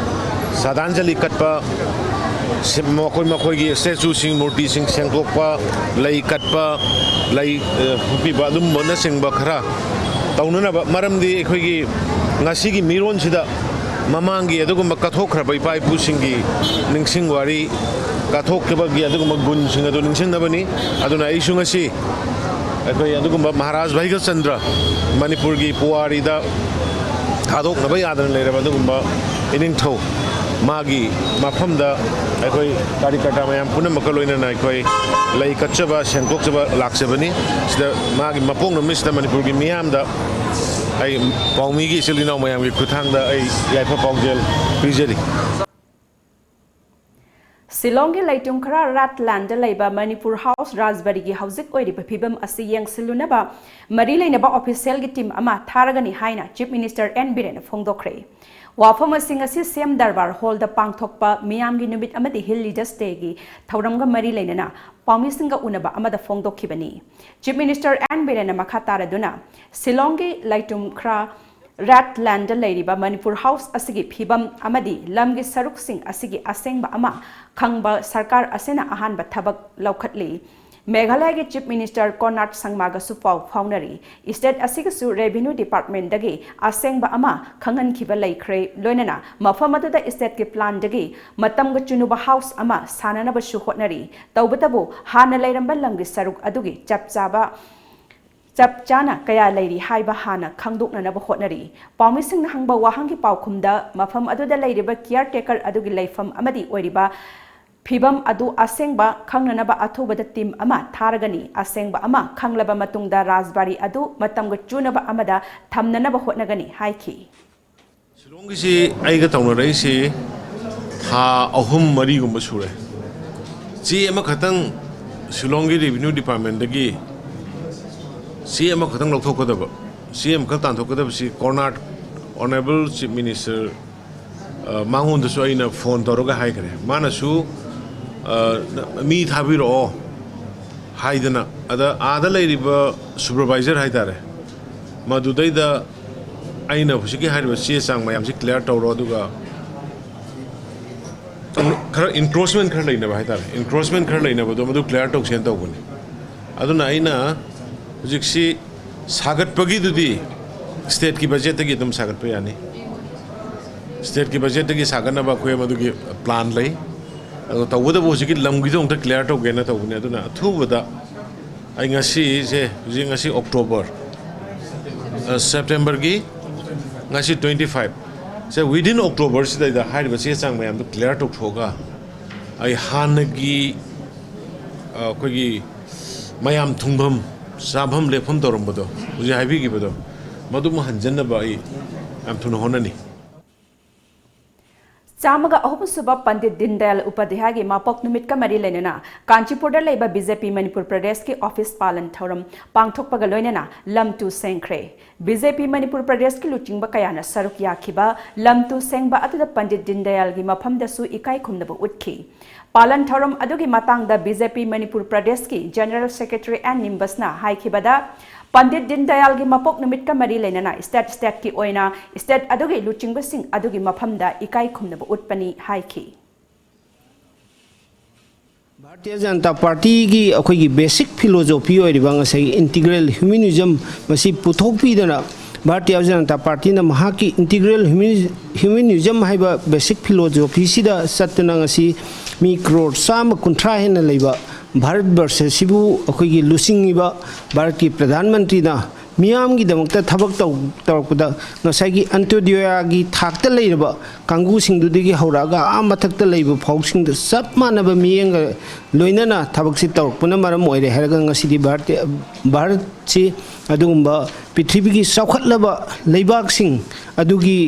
ꯁ꯭ꯔꯗꯥꯟꯖꯂꯤ ꯀꯠꯄ, ꯁꯤ-, ꯃꯈꯣꯏ ꯃꯈꯣꯏꯒꯤ ꯁ꯭ꯇꯦꯆꯨꯁꯤꯡ, ꯃꯨꯔꯇꯤꯁꯤꯡ ꯁꯦꯡꯗꯣꯛꯄ, ꯂꯩ ꯀꯠꯄ, ꯂꯩ, ꯑ, ꯍꯨꯞꯄꯤꯕ ꯑꯗꯨꯝꯕꯅꯆꯤꯡꯕ ꯈꯔ ꯇꯧꯅꯅꯕ, ꯃꯔꯝꯗꯤ ꯑꯩꯈꯣꯏꯒꯤ ꯉꯁꯤꯒꯤ ꯃꯤꯔꯣꯟꯁꯤꯗ ꯃꯃꯥꯡꯒꯤ ꯑꯗꯨꯒꯨꯝꯕ ꯀꯠꯊꯣꯛꯈ꯭ꯔꯕ ꯏꯄꯥ ꯏꯄꯨꯁꯤꯡꯒꯤ ꯅꯤꯡꯁꯤꯡ ꯋꯥꯔꯤ, ꯀꯠꯊꯣꯛꯈꯤꯕꯒꯤ ꯑꯗꯨꯒꯨꯝꯕ ꯒꯨꯟꯁꯤꯡ ꯑꯗꯨ ꯅꯤꯡꯁꯤꯡꯅꯕꯅꯤ꯫ ꯑꯗꯨꯅ ꯑꯩꯁꯨ ꯉꯁꯤ ꯑꯩꯈꯣꯏ ꯑꯗꯨꯒꯨꯝꯕ ꯃꯍꯥꯔꯥꯖ ꯚꯩꯒ꯭ꯌꯆꯟꯗ꯭ꯔ, ꯃꯅꯤꯄꯨꯔꯒꯤ ꯄꯨꯋꯥꯔꯤꯗ ꯊꯥꯗꯣꯛꯅꯕ ꯌꯥꯗꯅ ꯂꯩꯔꯕ ꯑꯗꯨꯒꯨꯝꯕ ꯏꯅꯤꯡꯊꯧ, ꯃꯥꯒꯤ ꯃꯐꯝꯗ ꯑꯩꯈꯣꯏ ꯀꯥꯔꯤꯀꯔꯇꯥ ꯃꯌꯥꯝ ꯄꯨꯝꯅꯃꯛꯀ ꯂꯣꯏꯅꯅ ꯑꯩꯈꯣꯏ ꯂꯩ ꯀꯠꯆꯕ, ꯁꯦꯡꯗꯣꯛꯆꯕ ꯂꯥꯛꯆꯕꯅꯤ꯫ ꯁꯤꯗ ꯃꯥꯒꯤ ꯃꯄꯣꯛ ꯅꯨꯃꯤꯠꯁꯤꯗ ꯃꯅꯤꯄꯨꯔꯒꯤ ꯃꯤꯌꯥꯝꯗ ꯑꯩ ꯄꯥꯎꯃꯤꯒꯤ ꯏꯆꯤꯜ ꯏꯅꯥꯎ ꯃꯌꯥꯝꯒꯤ ꯈꯨꯠꯊꯥꯡꯗ ꯑꯩ ꯌꯥꯏꯐ ꯄꯥꯎꯖꯦꯜ ꯄꯤꯖꯔꯤ꯫ ꯁꯤꯂꯣꯡꯒꯤ ꯂꯩꯇꯨꯝ ꯈꯔ ꯔꯥꯠꯂꯥꯟꯗ ꯂꯩꯕ ꯃꯅꯤꯄꯨꯔ ꯍꯥꯎꯁ ꯔꯥꯖꯕꯥꯔꯤꯒꯤ ꯍꯧꯖꯤꯛ ꯑꯣꯏꯔꯤꯕ ꯐꯤꯕꯝ ꯑꯁꯤ ꯌꯦꯡꯁꯤꯜꯂꯨꯅꯕ ꯃꯔꯤ ꯂꯩꯅꯕ ꯑꯣꯐꯤꯁꯤꯌꯦꯜꯒꯤ ꯇꯤꯝ ꯑꯃ ꯊꯥꯔꯒꯅꯤ ꯍꯥꯏꯅ ꯆꯤꯐ ꯃꯤꯅꯤꯁꯇꯔ ꯑꯦꯟ ꯕꯤꯔꯦꯟꯅ ꯐꯣꯡꯗꯣꯛꯈ꯭ꯔꯦ꯫ ꯋꯥꯐꯝ ꯑꯁꯤ ꯉꯁꯤ ꯁꯤꯑꯦꯝ ꯗꯔꯕꯥꯔ ꯍꯣꯜꯗ ꯄꯥꯡꯊꯣꯛꯄ ꯃꯤꯌꯥꯝꯒꯤ ꯅꯨꯃꯤꯠ ꯑꯃꯗꯤ ꯍꯤꯜ ꯂꯤꯗꯔꯁ ꯗꯦꯒꯤ ꯊꯧꯔꯝꯒ ꯃꯔꯤ ꯂꯩꯅꯅ ꯄꯥꯎꯃꯤꯁꯤꯡꯒ ꯎꯅꯕ ꯑꯃꯗ ꯐꯣꯡꯗꯣꯛꯈꯤꯕꯅꯤ꯫ ꯆꯤꯐ ꯃꯤꯅꯤꯁꯇꯔ ꯑꯦꯟ ꯕꯤꯔꯦꯟꯅ ꯃꯈꯥ ꯇꯥꯔꯗꯨꯅ ꯁꯤꯂꯣꯡꯒꯤ ꯂꯩꯇꯨꯝ ꯈꯔ ꯔꯥꯠꯂꯥꯟꯗ ꯂꯩꯔꯤꯕ ꯃꯅꯤꯄꯨꯔ ꯍꯥꯎꯁ ꯑꯁꯤꯒꯤ ꯐꯤꯕꯝ ꯑꯃꯗꯤ ꯂꯝꯒꯤ ꯁꯔꯨꯛꯁꯤꯡ ꯑꯁꯤꯒꯤ ꯑꯁꯦꯡꯕ ꯑꯃ ꯈꯪꯕ ꯁꯔꯀꯥꯔ ꯑꯁꯤꯅ ꯑꯍꯥꯟꯕ ꯊꯕꯛ ꯂꯧꯈꯠꯂꯤ꯫ ꯃꯦꯘꯥꯂꯌꯒꯤ ꯆꯤꯐ ꯃꯤꯅꯤꯁꯇꯔ ꯀꯣꯅꯥꯔꯗ ꯁꯪꯃꯥꯒꯁꯨ ꯄꯥꯎ ꯐꯥꯎꯅꯔꯤ꯫ ꯏꯁꯇꯦꯠ ꯑꯁꯤꯒꯤꯁꯨ ꯔꯦꯚꯤꯅ꯭ꯌꯨ ꯗꯤꯄꯥꯔꯠꯃꯦꯟꯗꯒꯤ ꯑꯁꯦꯡꯕ ꯑꯃ ꯈꯪꯍꯟꯈꯤꯕ ꯂꯩꯈ꯭ꯔꯦ, ꯂꯣꯏꯅꯅ ꯃꯐꯝ ꯑꯗꯨꯗ ꯏꯁꯇꯦꯠꯀꯤ ꯄ꯭ꯂꯥꯟꯗꯒꯤ ꯃꯇꯝꯒ ꯆꯨꯅꯕ ꯍꯥꯎꯁ ꯑꯃ ꯁꯥꯅꯅꯕꯁꯨ ꯍꯣꯠꯅꯔꯤ꯫ ꯇꯧꯕꯇꯕꯨ ꯍꯥꯟꯅ ꯂꯩꯔꯝꯕ ꯂꯝꯒꯤ ꯁꯔꯨꯛ ꯑꯗꯨꯒꯤ ꯆꯞ ꯆꯥꯕ ꯆꯞ ꯆꯥꯅ ꯀꯌꯥ ꯂꯩꯔꯤ ꯍꯥꯏꯕ ꯍꯥꯟꯅ ꯈꯪꯗꯣꯛꯅꯅꯕ ꯍꯣꯠꯅꯔꯤ꯫ ꯄꯥꯎꯃꯤꯁꯤꯡꯅ ꯍꯪꯕ ꯋꯥꯍꯪꯒꯤ ꯄꯥꯎꯈꯨꯝꯗ ꯃꯐꯝ ꯑꯗꯨꯗ ꯂꯩꯔꯤꯕ ꯀꯤꯌꯥꯔ ꯇꯦꯀꯔ ꯑꯗꯨꯒꯤ ꯂꯩꯐꯝ ꯑꯃꯗꯤ ꯑꯣꯏꯔꯤꯕ ꯐꯤꯕꯝ ꯑꯗꯨ ꯑꯁꯦꯡꯕ ꯈꯪꯅꯅꯕ ꯑꯊꯨꯕꯗ ꯇꯤꯝ ꯑꯃ ꯊꯥꯔꯒꯅꯤ꯫ ꯑꯁꯦꯡꯕ ꯑꯃ ꯈꯪꯂꯕ ꯃꯇꯨꯡꯗ ꯔꯥꯖꯕꯥꯔꯤ ꯑꯗꯨ ꯃꯇꯝꯒ ꯆꯨꯅꯕ ꯑꯃꯗ ꯊꯝꯅꯅꯕ ꯍꯣꯠꯅꯒꯅꯤ ꯍꯥꯏꯈꯤ꯫ ꯁꯤꯂꯣꯡꯒꯤꯁꯤ ꯑꯩꯒ ꯇꯧꯅꯔꯛꯏꯁꯤ ꯊꯥ ꯑꯍꯨꯝ ꯃꯔꯤꯒꯨꯝꯕ ꯁꯨꯔꯦ꯫ ꯆꯦ ꯑꯃꯈꯛꯇꯪ ꯁꯤꯂꯣꯡꯒꯤ ꯔꯦꯚꯤꯅ꯭ꯌꯨ ꯗꯤꯄꯥꯔꯠꯃꯦꯟꯗꯒꯤ ꯆꯦ ꯑꯃꯈꯛꯇꯪ ꯂꯧꯊꯣꯛꯀꯗꯕ, ꯆꯦ ꯑꯃꯈꯛ ꯇꯥꯟꯊꯣꯛꯀꯗꯕꯁꯤ ꯀꯣꯔꯅꯥꯠ ꯑꯣꯅꯔꯦꯕꯜ ꯆꯤꯐ ꯃꯤꯅꯤꯁꯇꯔ, ꯑ, ꯃꯉꯣꯟꯗꯁꯨ ꯑꯩꯅ ꯐꯣꯟ ꯇꯧꯔꯒ ꯍꯥꯏꯈ꯭ꯔꯦ꯫ ꯃꯥꯅꯁꯨ, ꯑ, "ꯃꯤ ꯊꯥꯕꯤꯔꯛꯑꯣ" ꯍꯥꯏꯗꯅ, ꯑꯗ ꯑꯥꯗ ꯂꯩꯔꯤꯕ ꯁꯨꯄꯔꯚꯥꯏꯖꯔ ꯍꯥꯏꯇꯥꯔꯦ, ꯃꯗꯨꯗꯩꯗ ꯑꯩꯅ ꯍꯧꯖꯤꯛꯀꯤ ꯍꯥꯏꯔꯤꯕ ꯆꯦ ꯆꯥꯡ ꯃꯌꯥꯝꯁꯤ ꯀ꯭ꯂꯤꯌꯥꯔ ꯇꯧꯔꯣ, ꯑꯗꯨꯒ ꯈꯔ ꯏꯟꯀ꯭ꯔꯣꯆꯃꯦꯟ ꯈꯔ ꯂꯩꯅꯕ ꯍꯥꯏꯇꯥꯔꯦ, ꯏꯟꯀ꯭ꯔꯣꯆꯃꯦꯟ ꯈꯔ ꯂꯩꯅꯕꯗꯣ ꯃꯗꯨ ꯀ꯭ꯂꯤꯌꯥꯔ ꯇꯧꯁꯦꯅ ꯇꯧꯕꯅꯤ꯫ ꯑꯗꯨꯅ ꯑꯩꯅ ꯍꯧꯖꯤꯛꯁꯤ ꯁꯥꯒꯠꯄꯒꯤꯗꯨꯗꯤ ꯁ꯭ꯇꯦꯠꯀꯤ ꯕꯖꯦꯠꯇꯒꯤ ꯑꯗꯨꯝ ꯁꯥꯒꯠꯄ ꯌꯥꯅꯤ꯫ ꯁ꯭ꯇꯦꯠꯀꯤ ꯕꯖꯦꯠꯇꯒꯤ ꯁꯥꯒꯠꯅꯕ ꯑꯩꯈꯣꯏ ꯃꯗꯨꯒꯤ ꯄ꯭ꯂꯥꯟ ꯂꯩ꯫ ꯑꯗꯣ ꯇꯧꯕꯇꯕꯨ ꯍꯧꯖꯤꯛꯀꯤ ꯂꯝꯒꯤꯗꯣ ꯑꯃꯨꯛꯇ ꯀ꯭ꯂꯤꯌꯥꯔ ꯇꯧꯒꯦꯅ ꯇꯧꯕꯅꯤ꯫ ꯑꯗꯨꯅ ꯑꯊꯨꯕꯗ ꯑꯩ ꯉꯁꯤꯁꯦ, ꯍꯧꯖꯤꯛ ꯉꯁꯤ ꯑꯣꯛꯇꯣꯕꯔ, ꯑ, ꯁꯦꯞꯇꯦꯝꯕꯔꯒꯤ ꯉꯁꯤ twenty five ꯁꯦ, within ꯑꯣꯛꯇꯣꯕꯔꯁꯤꯗꯩꯗ ꯍꯥꯏꯔꯤꯕ ꯆꯦ ꯆꯥꯡ ꯃꯌꯥꯝꯗꯨ ꯀ꯭ꯂꯤꯌꯥꯔ ꯇꯧꯊꯣꯛꯑꯒ ꯑꯩ ꯍꯥꯟꯅꯒꯤ, ꯑ, ꯑꯩꯈꯣꯏꯒꯤ ꯃꯌꯥꯝ ꯊꯨꯡꯐꯝ, ꯆꯥꯐꯝ, ꯂꯦꯛꯐꯝ ꯇꯧꯔꯝꯕꯗꯣ, ꯍꯧꯖꯤꯛ ꯍꯥꯏꯕꯤꯈꯤꯕꯗꯣ, ꯃꯗꯨꯃ ꯍꯟꯖꯟꯅꯕ ꯑꯩ ꯌꯥꯝ ꯊꯨꯅ ꯍꯣꯠꯅꯅꯤ꯫ ꯆꯥꯝꯃꯒ ꯑꯍꯨꯝ ꯁꯨꯕ ꯄꯟꯗꯤꯠ ꯗꯤꯟꯗꯌꯥꯜ ꯎꯄꯥꯙ꯭ꯌꯥꯌꯒꯤ ꯃꯄꯣꯛ ꯅꯨꯃꯤꯠꯀ ꯃꯔꯤ ꯂꯩꯅꯅ ꯀꯥꯟꯆꯤꯄꯨꯔꯗ ꯂꯩꯕ ꯕꯤ ꯖꯦ ꯄꯤ ꯃꯅꯤꯄꯨꯔ ꯄ꯭ꯔꯗꯦꯁꯀꯤ ꯑꯣꯐꯤꯁ ꯄꯥꯂꯟ ꯊꯧꯔꯝ ꯄꯥꯡꯊꯣꯛꯄꯒ ꯂꯣꯏꯅꯅ ꯂꯝ ꯇꯨ ꯁꯦꯡꯈ꯭ꯔꯦ꯫ ꯕꯤ ꯖꯦ ꯄꯤ ꯃꯅꯤꯄꯨꯔ ꯄ꯭ꯔꯗꯦꯁꯀꯤ ꯂꯨꯆꯤꯡꯕ ꯀꯌꯥꯅ ꯁꯔꯨꯛ ꯌꯥꯈꯤꯕ ꯂꯝ ꯇꯨ ꯁꯦꯡꯕ ꯑꯗꯨꯗ ꯄꯟꯗꯤꯠ ꯗꯤꯟꯗꯌꯥꯜꯒꯤ ꯃꯐꯝꯗꯁꯨ ꯏꯀꯥꯏ ꯈꯨꯝꯅꯕ ꯎꯠꯈꯤ꯫ ꯄꯥꯂꯟ ꯊꯧꯔꯝ ꯑꯗꯨꯒꯤ ꯃꯇꯥꯡꯗ ꯕꯤ ꯖꯦ ꯄꯤ ꯃꯅꯤꯄꯨꯔ ꯄ꯭ꯔꯗꯦꯁꯀꯤ ꯖꯦꯅꯔꯦꯜ ꯁꯦꯀ꯭ꯔꯦꯇꯔꯤ ꯑꯦꯟ ꯅꯤꯝꯕꯁꯅ ꯍꯥꯏꯈꯤꯕꯗ, ꯄꯟꯗꯤꯠ ꯗꯤꯟꯗꯌꯥꯜꯒꯤ ꯃꯄꯣꯛ ꯅꯨꯃꯤꯠꯀ ꯃꯔꯤ ꯂꯩꯅꯅ ꯁ꯭ꯇꯦꯠ ꯁ꯭ꯇꯦꯠꯀꯤ ꯑꯣꯏꯅ ꯁ꯭ꯇꯦꯠ ꯑꯗꯨꯒꯤ ꯂꯨꯆꯤꯡꯕꯁꯤꯡ ꯑꯗꯨꯒꯤ ꯃꯐꯝꯗ ꯏꯀꯥꯏ ꯈꯨꯝꯅꯕ ꯎꯠꯄꯅꯤ ꯍꯥꯏꯈꯤ꯫ ꯚꯥꯔꯇꯤꯌ ꯖꯅꯇꯥ ꯄꯥꯔꯇꯤꯒꯤ ꯑꯩꯈꯣꯏꯒꯤ ꯕꯦꯁꯤꯛ ꯐꯤꯂꯣꯖꯣꯐꯤ ꯑꯣꯏꯔꯤꯕ ꯉꯁꯥꯏꯒꯤ ꯏꯟꯇꯤꯒ꯭ꯔꯦꯜ ꯍ꯭ꯌꯨꯃꯦꯅꯤꯖꯝ ꯃꯁꯤ ꯄꯨꯊꯣꯛꯄꯤꯗꯅ ꯚꯥꯔꯇꯤꯌ ꯖꯅꯇꯥ ꯄꯥꯔꯇꯤꯅ ꯃꯍꯥꯛꯀꯤ ꯏꯟꯇꯤꯒ꯭ꯔꯦꯜ ꯍ꯭ꯌꯨꯃꯦꯅꯤꯖꯝ ꯍꯥꯏꯕ ꯕꯦꯁꯤꯛ ꯐꯤꯂꯣꯖꯣꯐꯤꯁꯤꯗ ꯆꯠꯇꯨꯅ ꯉꯁꯤ ꯃꯤ ꯀ꯭ꯔꯣꯔ ꯆꯥꯝꯃ ꯀꯨꯟꯊ꯭ꯔꯥ ꯍꯦꯟꯅ ꯂꯩꯕ ꯚꯥꯔꯠ ꯕꯔꯁ ꯑꯁꯤꯕꯨ ꯑꯩꯈꯣꯏꯒꯤ ꯂꯨꯆꯤꯡꯉꯤꯕ ꯚꯥꯔꯠꯀꯤ ꯄ꯭ꯔꯙꯥꯟ ꯃꯟꯇ꯭ꯔꯤꯅ ꯃꯤꯌꯥꯝꯒꯤꯗꯃꯛꯇ ꯊꯕꯛ ꯇꯧ ꯇꯧꯔꯛꯄꯗ ꯉꯁꯥꯏꯒꯤ ꯑꯟꯇꯣꯗ꯭ꯌꯣꯌꯥꯒꯤ ꯊꯥꯛꯇ ꯂꯩꯔꯕ ꯀꯥꯡꯕꯨꯁꯤꯡꯗꯨꯗꯒꯤ ꯍꯧꯔꯛꯑꯒ ꯑꯥ ꯃꯊꯛꯇ ꯂꯩꯕ ꯐꯥꯎꯁꯤꯡꯗ ꯆꯞ ꯃꯥꯟꯅꯕ ꯃꯤꯠꯌꯦꯡꯒ ꯂꯣꯏꯅꯅ ꯊꯕꯛꯁꯤ ꯇꯧꯔꯛꯄꯅ ꯃꯔꯝ ꯑꯣꯏꯔꯦ ꯍꯥꯏꯔꯒ ꯉꯁꯤꯗꯤ ꯚꯥꯔꯠ ꯚꯥꯔꯠꯁꯤ ꯑꯗꯨꯒꯨꯝꯕ ꯄ꯭ꯔꯤꯊꯤꯕꯤꯒꯤ ꯆꯥꯎꯈꯠꯂꯕ ꯂꯩꯕꯥꯛꯁꯤꯡ ꯑꯗꯨꯒꯤ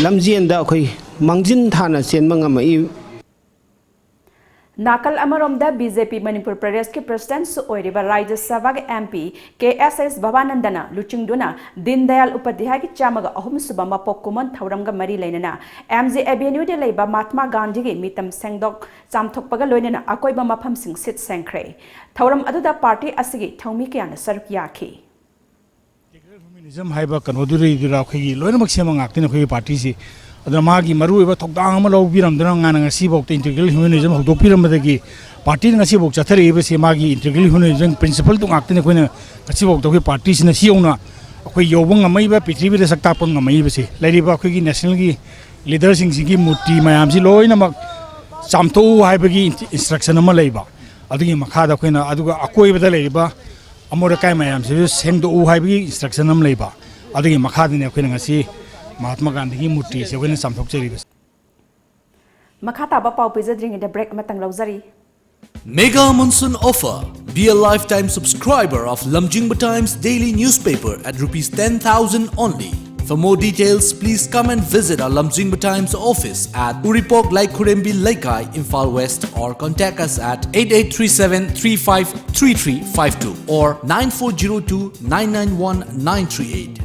ꯂꯝꯖꯦꯟꯗ ꯑꯩꯈꯣꯏ ꯃꯥꯡꯖꯤꯟ ꯊꯥꯅ ꯆꯦꯟꯕ ꯉꯝꯃꯛꯏ꯫ ꯅꯥꯀꯜ ꯑꯃꯔꯣꯝꯗ ꯕꯤ ꯖꯦ ꯄꯤ ꯃꯅꯤꯄꯨꯔ ꯄ꯭ꯔꯗꯦꯁꯀꯤ ꯄ꯭ꯔꯁꯤꯗꯦꯟꯠꯁꯨ ꯑꯣꯏꯔꯤꯕ ꯔꯥꯖ꯭ꯌ ꯁꯚꯥꯒꯤ ꯑꯦꯝ ꯄꯤ ꯀꯦ ꯑꯦꯁ ꯑꯦꯁ ꯚꯕꯥꯅꯟꯗꯅ ꯂꯨꯆꯤꯡꯗꯨꯅ ꯗꯤꯟ ꯗꯌꯥꯜ ꯎꯄꯥꯙ꯭ꯌꯥꯌꯒꯤ ꯆꯥꯝꯃꯒ ꯑꯍꯨꯝ ꯁꯨꯕ ꯃꯄꯣꯛ ꯀꯨꯝꯑꯣꯟ ꯊꯧꯔꯝꯒ ꯃꯔꯤ ꯂꯩꯅꯅ ꯑꯦꯝ ꯖꯤ ꯑꯦꯚꯦꯅ꯭ꯌꯨꯗ ꯂꯩꯕ ꯃꯍꯥꯠꯃꯥ ꯒꯥꯟꯙꯤꯒꯤ ꯃꯤꯇꯝ ꯁꯦꯡꯗꯣꯛ ꯆꯥꯝꯊꯣꯛꯄꯒ ꯂꯣꯏꯅꯅ ꯑꯀꯣꯏꯕ ꯃꯐꯝꯁꯤꯡ ꯁꯤꯠ ꯁꯦꯡꯈ꯭ꯔꯦ꯫ ꯊꯧꯔꯝ ꯑꯗꯨꯗ ꯄꯥꯔꯇꯤ ꯑꯁꯤꯒꯤ ꯊꯧꯃꯤ ꯀꯌꯥꯅ ꯁꯔꯨꯛ ꯌꯥꯈꯤ꯫ ꯏꯟꯇꯤꯒ꯭ꯔꯦꯜ ꯍ꯭ꯌꯨꯃꯦꯅꯤꯖꯝ ꯍꯥꯏꯕ ꯀꯩꯅꯣꯗꯨꯗꯩꯗꯨꯔ ꯑꯩꯈꯣꯏꯒꯤ ꯂꯣꯏꯅꯃꯛ ꯁꯦꯝꯕ ꯉꯥꯛꯇꯅꯤ ꯑꯩꯈꯣꯏꯒꯤ ꯄꯥꯔꯇꯤꯁꯤ꯫ ꯑꯗꯨꯅ ꯃꯥꯒꯤ ꯃꯔꯨꯑꯣꯏꯕ ꯊꯧꯗꯥꯡ ꯑꯃ ꯂꯧꯕꯤꯔꯝꯗꯨꯅ ꯉꯥꯅ ꯉꯁꯤꯐꯥꯎꯗ ꯏꯟꯇꯤꯒ꯭ꯔꯦꯜ ꯍ꯭ꯌꯨꯃꯦꯅꯤꯖꯝ ꯍꯧꯗꯣꯛꯄꯤꯔꯝꯕꯗꯒꯤ ꯄꯥꯔꯇꯤꯅ ꯉꯁꯤꯐꯥꯎ ꯆꯠꯊꯔꯛꯏꯕꯁꯤ ꯃꯥꯒꯤ ꯏꯟꯇꯤꯒ꯭ꯔꯦꯜ ꯍ꯭ꯌꯨꯃꯦꯅꯤꯖꯝ ꯄ꯭ꯔꯤꯟꯁꯤꯄꯜꯗꯨ ꯉꯥꯛꯇꯅꯤ ꯑꯩꯈꯣꯏꯅ ꯉꯁꯤꯐꯥꯎꯗ ꯑꯩꯈꯣꯏ ꯄꯥꯔꯇꯤꯁꯤꯅ ꯁꯤ ꯌꯧꯅ ꯑꯩꯈꯣꯏ ꯌꯧꯕ ꯉꯝꯃꯛꯏꯕ, ꯄ꯭ꯔꯤꯊꯤꯕꯤꯗ ꯁꯛ ꯇꯥꯛꯄ ꯉꯝꯃꯛꯏꯕꯁꯤ꯫ ꯂꯩꯔꯤꯕ ꯑꯩꯈꯣꯏꯒꯤ ꯅꯦꯁꯅꯦꯜꯒꯤ ꯂꯤꯗꯔꯁꯤꯡꯁꯤꯒꯤ ꯃꯨꯔꯇꯤ ꯃꯌꯥꯝꯁꯤ ꯂꯣꯏꯅꯃꯛ ꯆꯥꯝꯊꯣꯛꯎ ꯍꯥꯏꯕꯒꯤ ꯏꯟꯁꯇ꯭ꯔꯛꯁꯟ ꯑꯃ ꯂꯩꯕ꯫ ꯑꯗꯨꯒꯤ ꯃꯈꯥꯗ ꯑꯩꯈꯣꯏꯅ ꯑꯗꯨꯒ ꯑꯀꯣꯏꯕꯗ ꯂꯩꯔꯤꯕ ꯑꯃꯣꯠ ꯑꯀꯥꯏ ꯃꯌꯥꯝꯁꯤꯁꯨ ꯁꯦꯡꯗꯣꯛꯎ ꯍꯥꯏꯕꯒꯤ ꯏꯟꯁꯇ꯭ꯔꯛꯁꯟ ꯑꯃ ꯂꯩꯕ꯫ ꯑꯗꯨꯒꯤ ꯃꯈꯥꯗꯅꯤ ꯑꯩꯈꯣꯏꯅ ꯉꯁꯤ ꯃꯍꯥꯠꯃꯥ ꯒꯥꯟꯙꯤꯒꯤ ꯃꯨꯔꯇꯤꯁꯦ ꯑꯩꯈꯣꯏꯅ ꯆꯥꯝꯊꯣꯛꯆꯔꯤꯕꯁꯦ꯫ ꯃꯈꯥ ꯇꯥꯕ ꯄꯥꯎ ꯄꯤꯖꯗ꯭ꯔꯤꯉꯩꯗ ꯕ꯭ꯔꯦꯛ ꯑꯃꯇꯪ ꯂꯧꯖꯔꯤ꯫ Mega Monsoon Offer. Be a lifetime subscriber of Lamjingba Times daily newspaper at rupees ten thousand only. For more details, please come and visit our Lamjingba Times office at Uripok Laikhurembi Leikai, Imphal West, or contact us at eight eight three seven three five three three five two or nine four zero two nine nine one nine three eight.